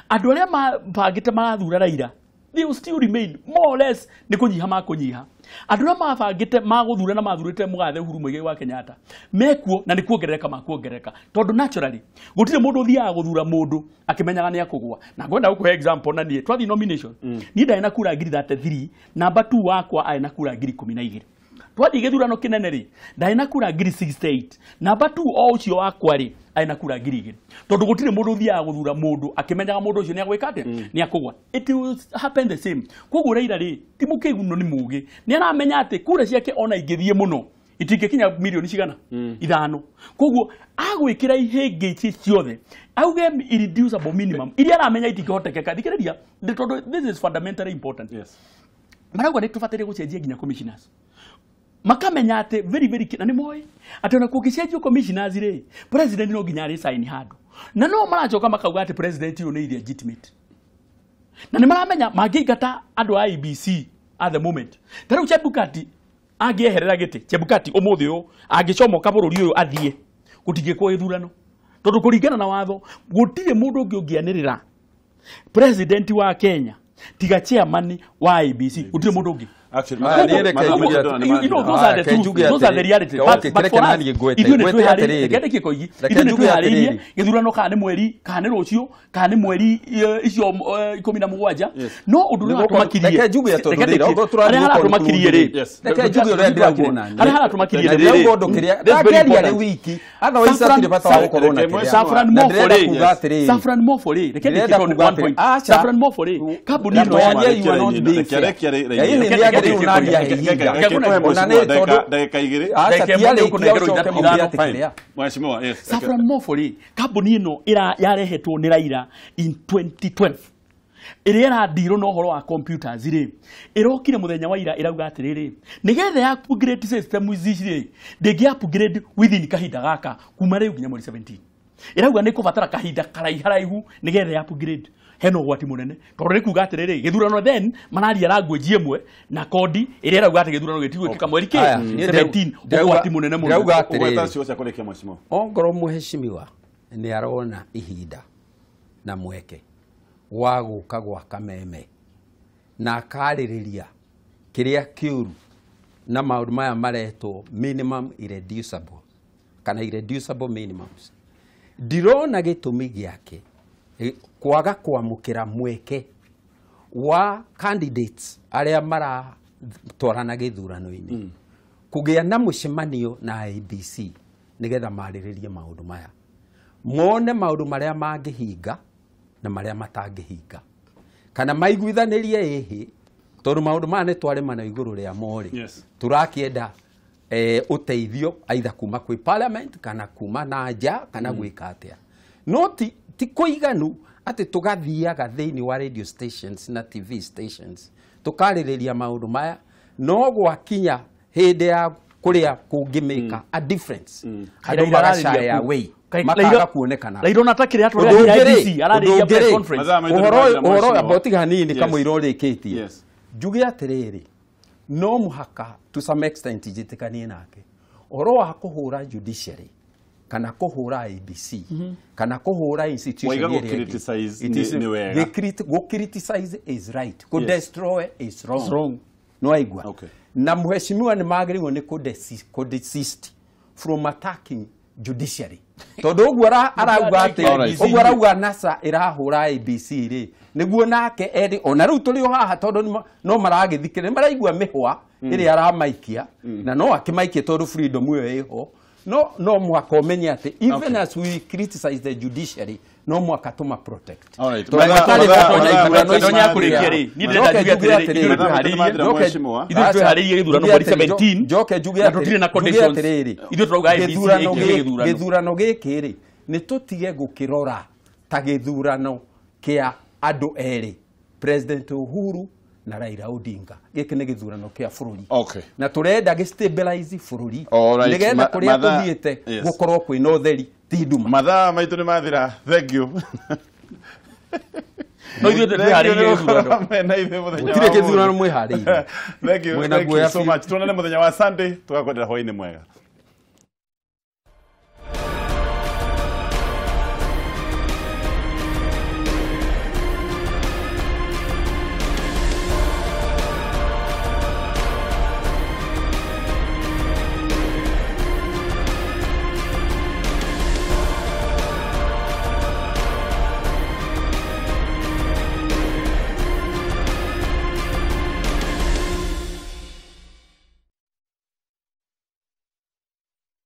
Andũ arĩa mabangĩte marathura Raila, they will still remain more or less nĩ kũnyiha makũnyiha. Andũ arĩa mabangĩte magũthura na mathurĩte mũgathe Uhuru Muigai wa Kenyatta mekuo na nĩ kuongerereka makuongerereka, tondũ naturally gũtirĩ mũndũ ũthiaga gũthura mũndũ akĩmenyaga nĩ akũgũa. Na ngwenda gũkũhe example, na niĩ twathiĩ nomination, niĩ ndarĩ na kura 33,000, namba 2 wakwa arĩ na kura 12,000. Twathiĩ gĩthurano kĩnene rĩ, ndarĩ na kura 68,000, namba 2 o ũcio wakwa rĩ arĩ na kura 2,000, tondũ gũtirĩ mũndũ ũthiaga gũthura mũndũ akĩmenyaga mũndũ ũcio nĩ agwĩka atĩa, nĩ akũgũa. It will happen the same. Koguo Raila rĩ, ti mũkĩgu no nĩ mũũgĩ, nĩ aramenya atĩ kura ciake ona ingĩthiĩ mũno itingĩkinya milioni cigana 5. Koguo agwĩkĩra ihĩngĩci ciothe auge irreducible minimum iria aramenya itingĩhotekeka. Thikĩrĩria, tondũ this is fundamentally important. Marauga nĩ tũbataire gũcenjia nginya commissioners, makamenya atĩ very very na nĩ moĩ atĩ ona kũngĩcenjio commissioners rĩ, president no nginya arĩ sign handũ, na no maracoka makauga atĩ president ũyũ nĩ illegitimate, na nĩ maramenya mangĩingata andũ a IEBC at the moment. Ta rĩu Chebukati angĩeherera gĩtĩ, Chebukati ũmũthĩ ũyũ angĩcomoka bũrũri ũyũ athiĩ, gũtingĩkwo gĩthurano, tondũ kũringana na watho gũtirĩ mũndũ ũngĩ ũngĩanĩrĩra president wa Kenya tiga chairman wa IEBC, gũtirĩ mũndũ ũngĩ. Actually, you know, those are the truth, those are the reality. But for us, ithuĩ nĩ twĩharĩirie, reke ndĩkie koigi, ithuĩ nĩ twĩharĩirie gĩthurano kana nĩ mweri, kana nĩ rũciũ, kana nĩ mweri icio 17. No ũndũ ũrĩa watũmakirie, reke njuge tondũ rĩrĩa harĩa haratũmakirie rĩ, reke njuge ũrĩa ndĩrauga na niĩ, harĩa haratũmakirie rĩ, ndĩrauga ũndũ kĩrĩa ndakĩaria rĩ wiki, otherwise hatirĩ bata wa gũkorwo na kĩrĩa. Safran Mofo rĩ, Safran Mofo rĩ, reke ndĩkie tondũ one point. Safran Mofo rĩ, kambuni ĩno ya Safran Mofo rĩ, kambuni ĩno yarehetwo nĩ Raila in 2012 ĩrĩa ĩrandirwo na ũhoro wa computers rĩ, ĩrokire mũthenya wa ira ĩrauga atĩrĩrĩ, nĩgetha ya upgrade system ici rĩ, ndĩngĩ upgrade within kahinda gaka kuma rĩu nginya mweri 17. Ĩrauga nĩ kũbatara kahinda karaiharaihu nĩgetha ya upgrade. Hena ũgwati mũnene tondũ nĩ kuga atĩrĩrĩ, gĩthurano then mararia language ĩmwe na kodi ĩrĩa ĩrauga atĩ gĩthurano gĩtigwĩkĩka mweri kĩ 17. Ũgwati mũnene mũno. Ndĩrauga atĩrĩrĩ, ongorwo mũheshimiwa nĩ arona ihinda na mweke wa gũka gwa Kameme na akarĩrĩria kĩrĩa kĩũru na maũndũ maya maretwo minimum irreducible kana irreducible minimums, ndirona gĩtũmi gĩake kwaga kwamũkĩra mweke wa candidates arĩa maratwarana gĩthurano-inĩ kũgĩa na mũcemanio na IEBC nigetha marĩrĩrie maũndũ maya mone maũndũ marĩa mangĩhinga na marĩa matangĩhinga kana maiguithanĩrie ĩhĩ tondũ maũndũ maya nĩ twarĩma na igũrũ rĩa morĩ. Yes. Tũrakĩenda ũteithio either kuma kwĩ parliament kana kuma na nja kana gwĩka atĩa. No ti kũiganu atĩ tũgathiaga thĩinĩ wa radio stations na TV stations tũkarĩrĩria maũndũ maya no gwakinya hĩndĩ ya kũrĩa kũngĩmĩka a difference. Andũ magacaya away makaga kuonekana. Raila ona atakĩrĩ atũrĩa IEBC ararĩria press conference. Ũhoro amba tiga hanini kamũira ũrĩkĩtie. Njuge atĩrĩrĩ no mũhaka to some extent njĩtĩkanie nake ũhoro wa kũhũra judiciary kana kũhũra IEBC kana kũhũra institution ĩrĩa ĩngĩ. Gũ criticize is right, kũ destroy is wrong. No aigua. Na mheshimiwa nĩ magĩrĩirwo nĩ kũ desist from attacking judiciary tondũ ũguo arauga atĩ ũguo arauga NASA ĩrahũra IEBC rĩ nĩguo nake eri ona rĩu tũrĩ o haha tondũ no maragĩthikĩrĩria maraigua mĩhwa ĩrĩa aramaikia na no akĩmaikie tondũ freedom ĩyo ĩho no mwaka ũmenye atĩ even as we criticize the judiciary no mwaka tũma protect. Njoke njuge atĩrĩrĩ gĩthurano gĩkĩ rĩ nĩ tũtige gũkĩrora ta gĩthurano kĩa andũ erĩ President Uhuru na Raila Odinga. Gĩkĩ nĩ gĩthurano kĩa bũrũri. Na tũrenda gĩ stabilize bũrũri nĩgetha kũrĩa tũthiĩte gũkorwo kwĩna ũtheri ti nduma. Mathaa maitũ nĩ mathira. Thank you. No ithuĩ twĩharĩirie gĩthurano. Gũtirĩ gĩthurano mwĩharĩirie. Thank you. Thank you so much. Tuonane mũthenya wa Sunday tugakwendera hwaĩ-inĩ mwega.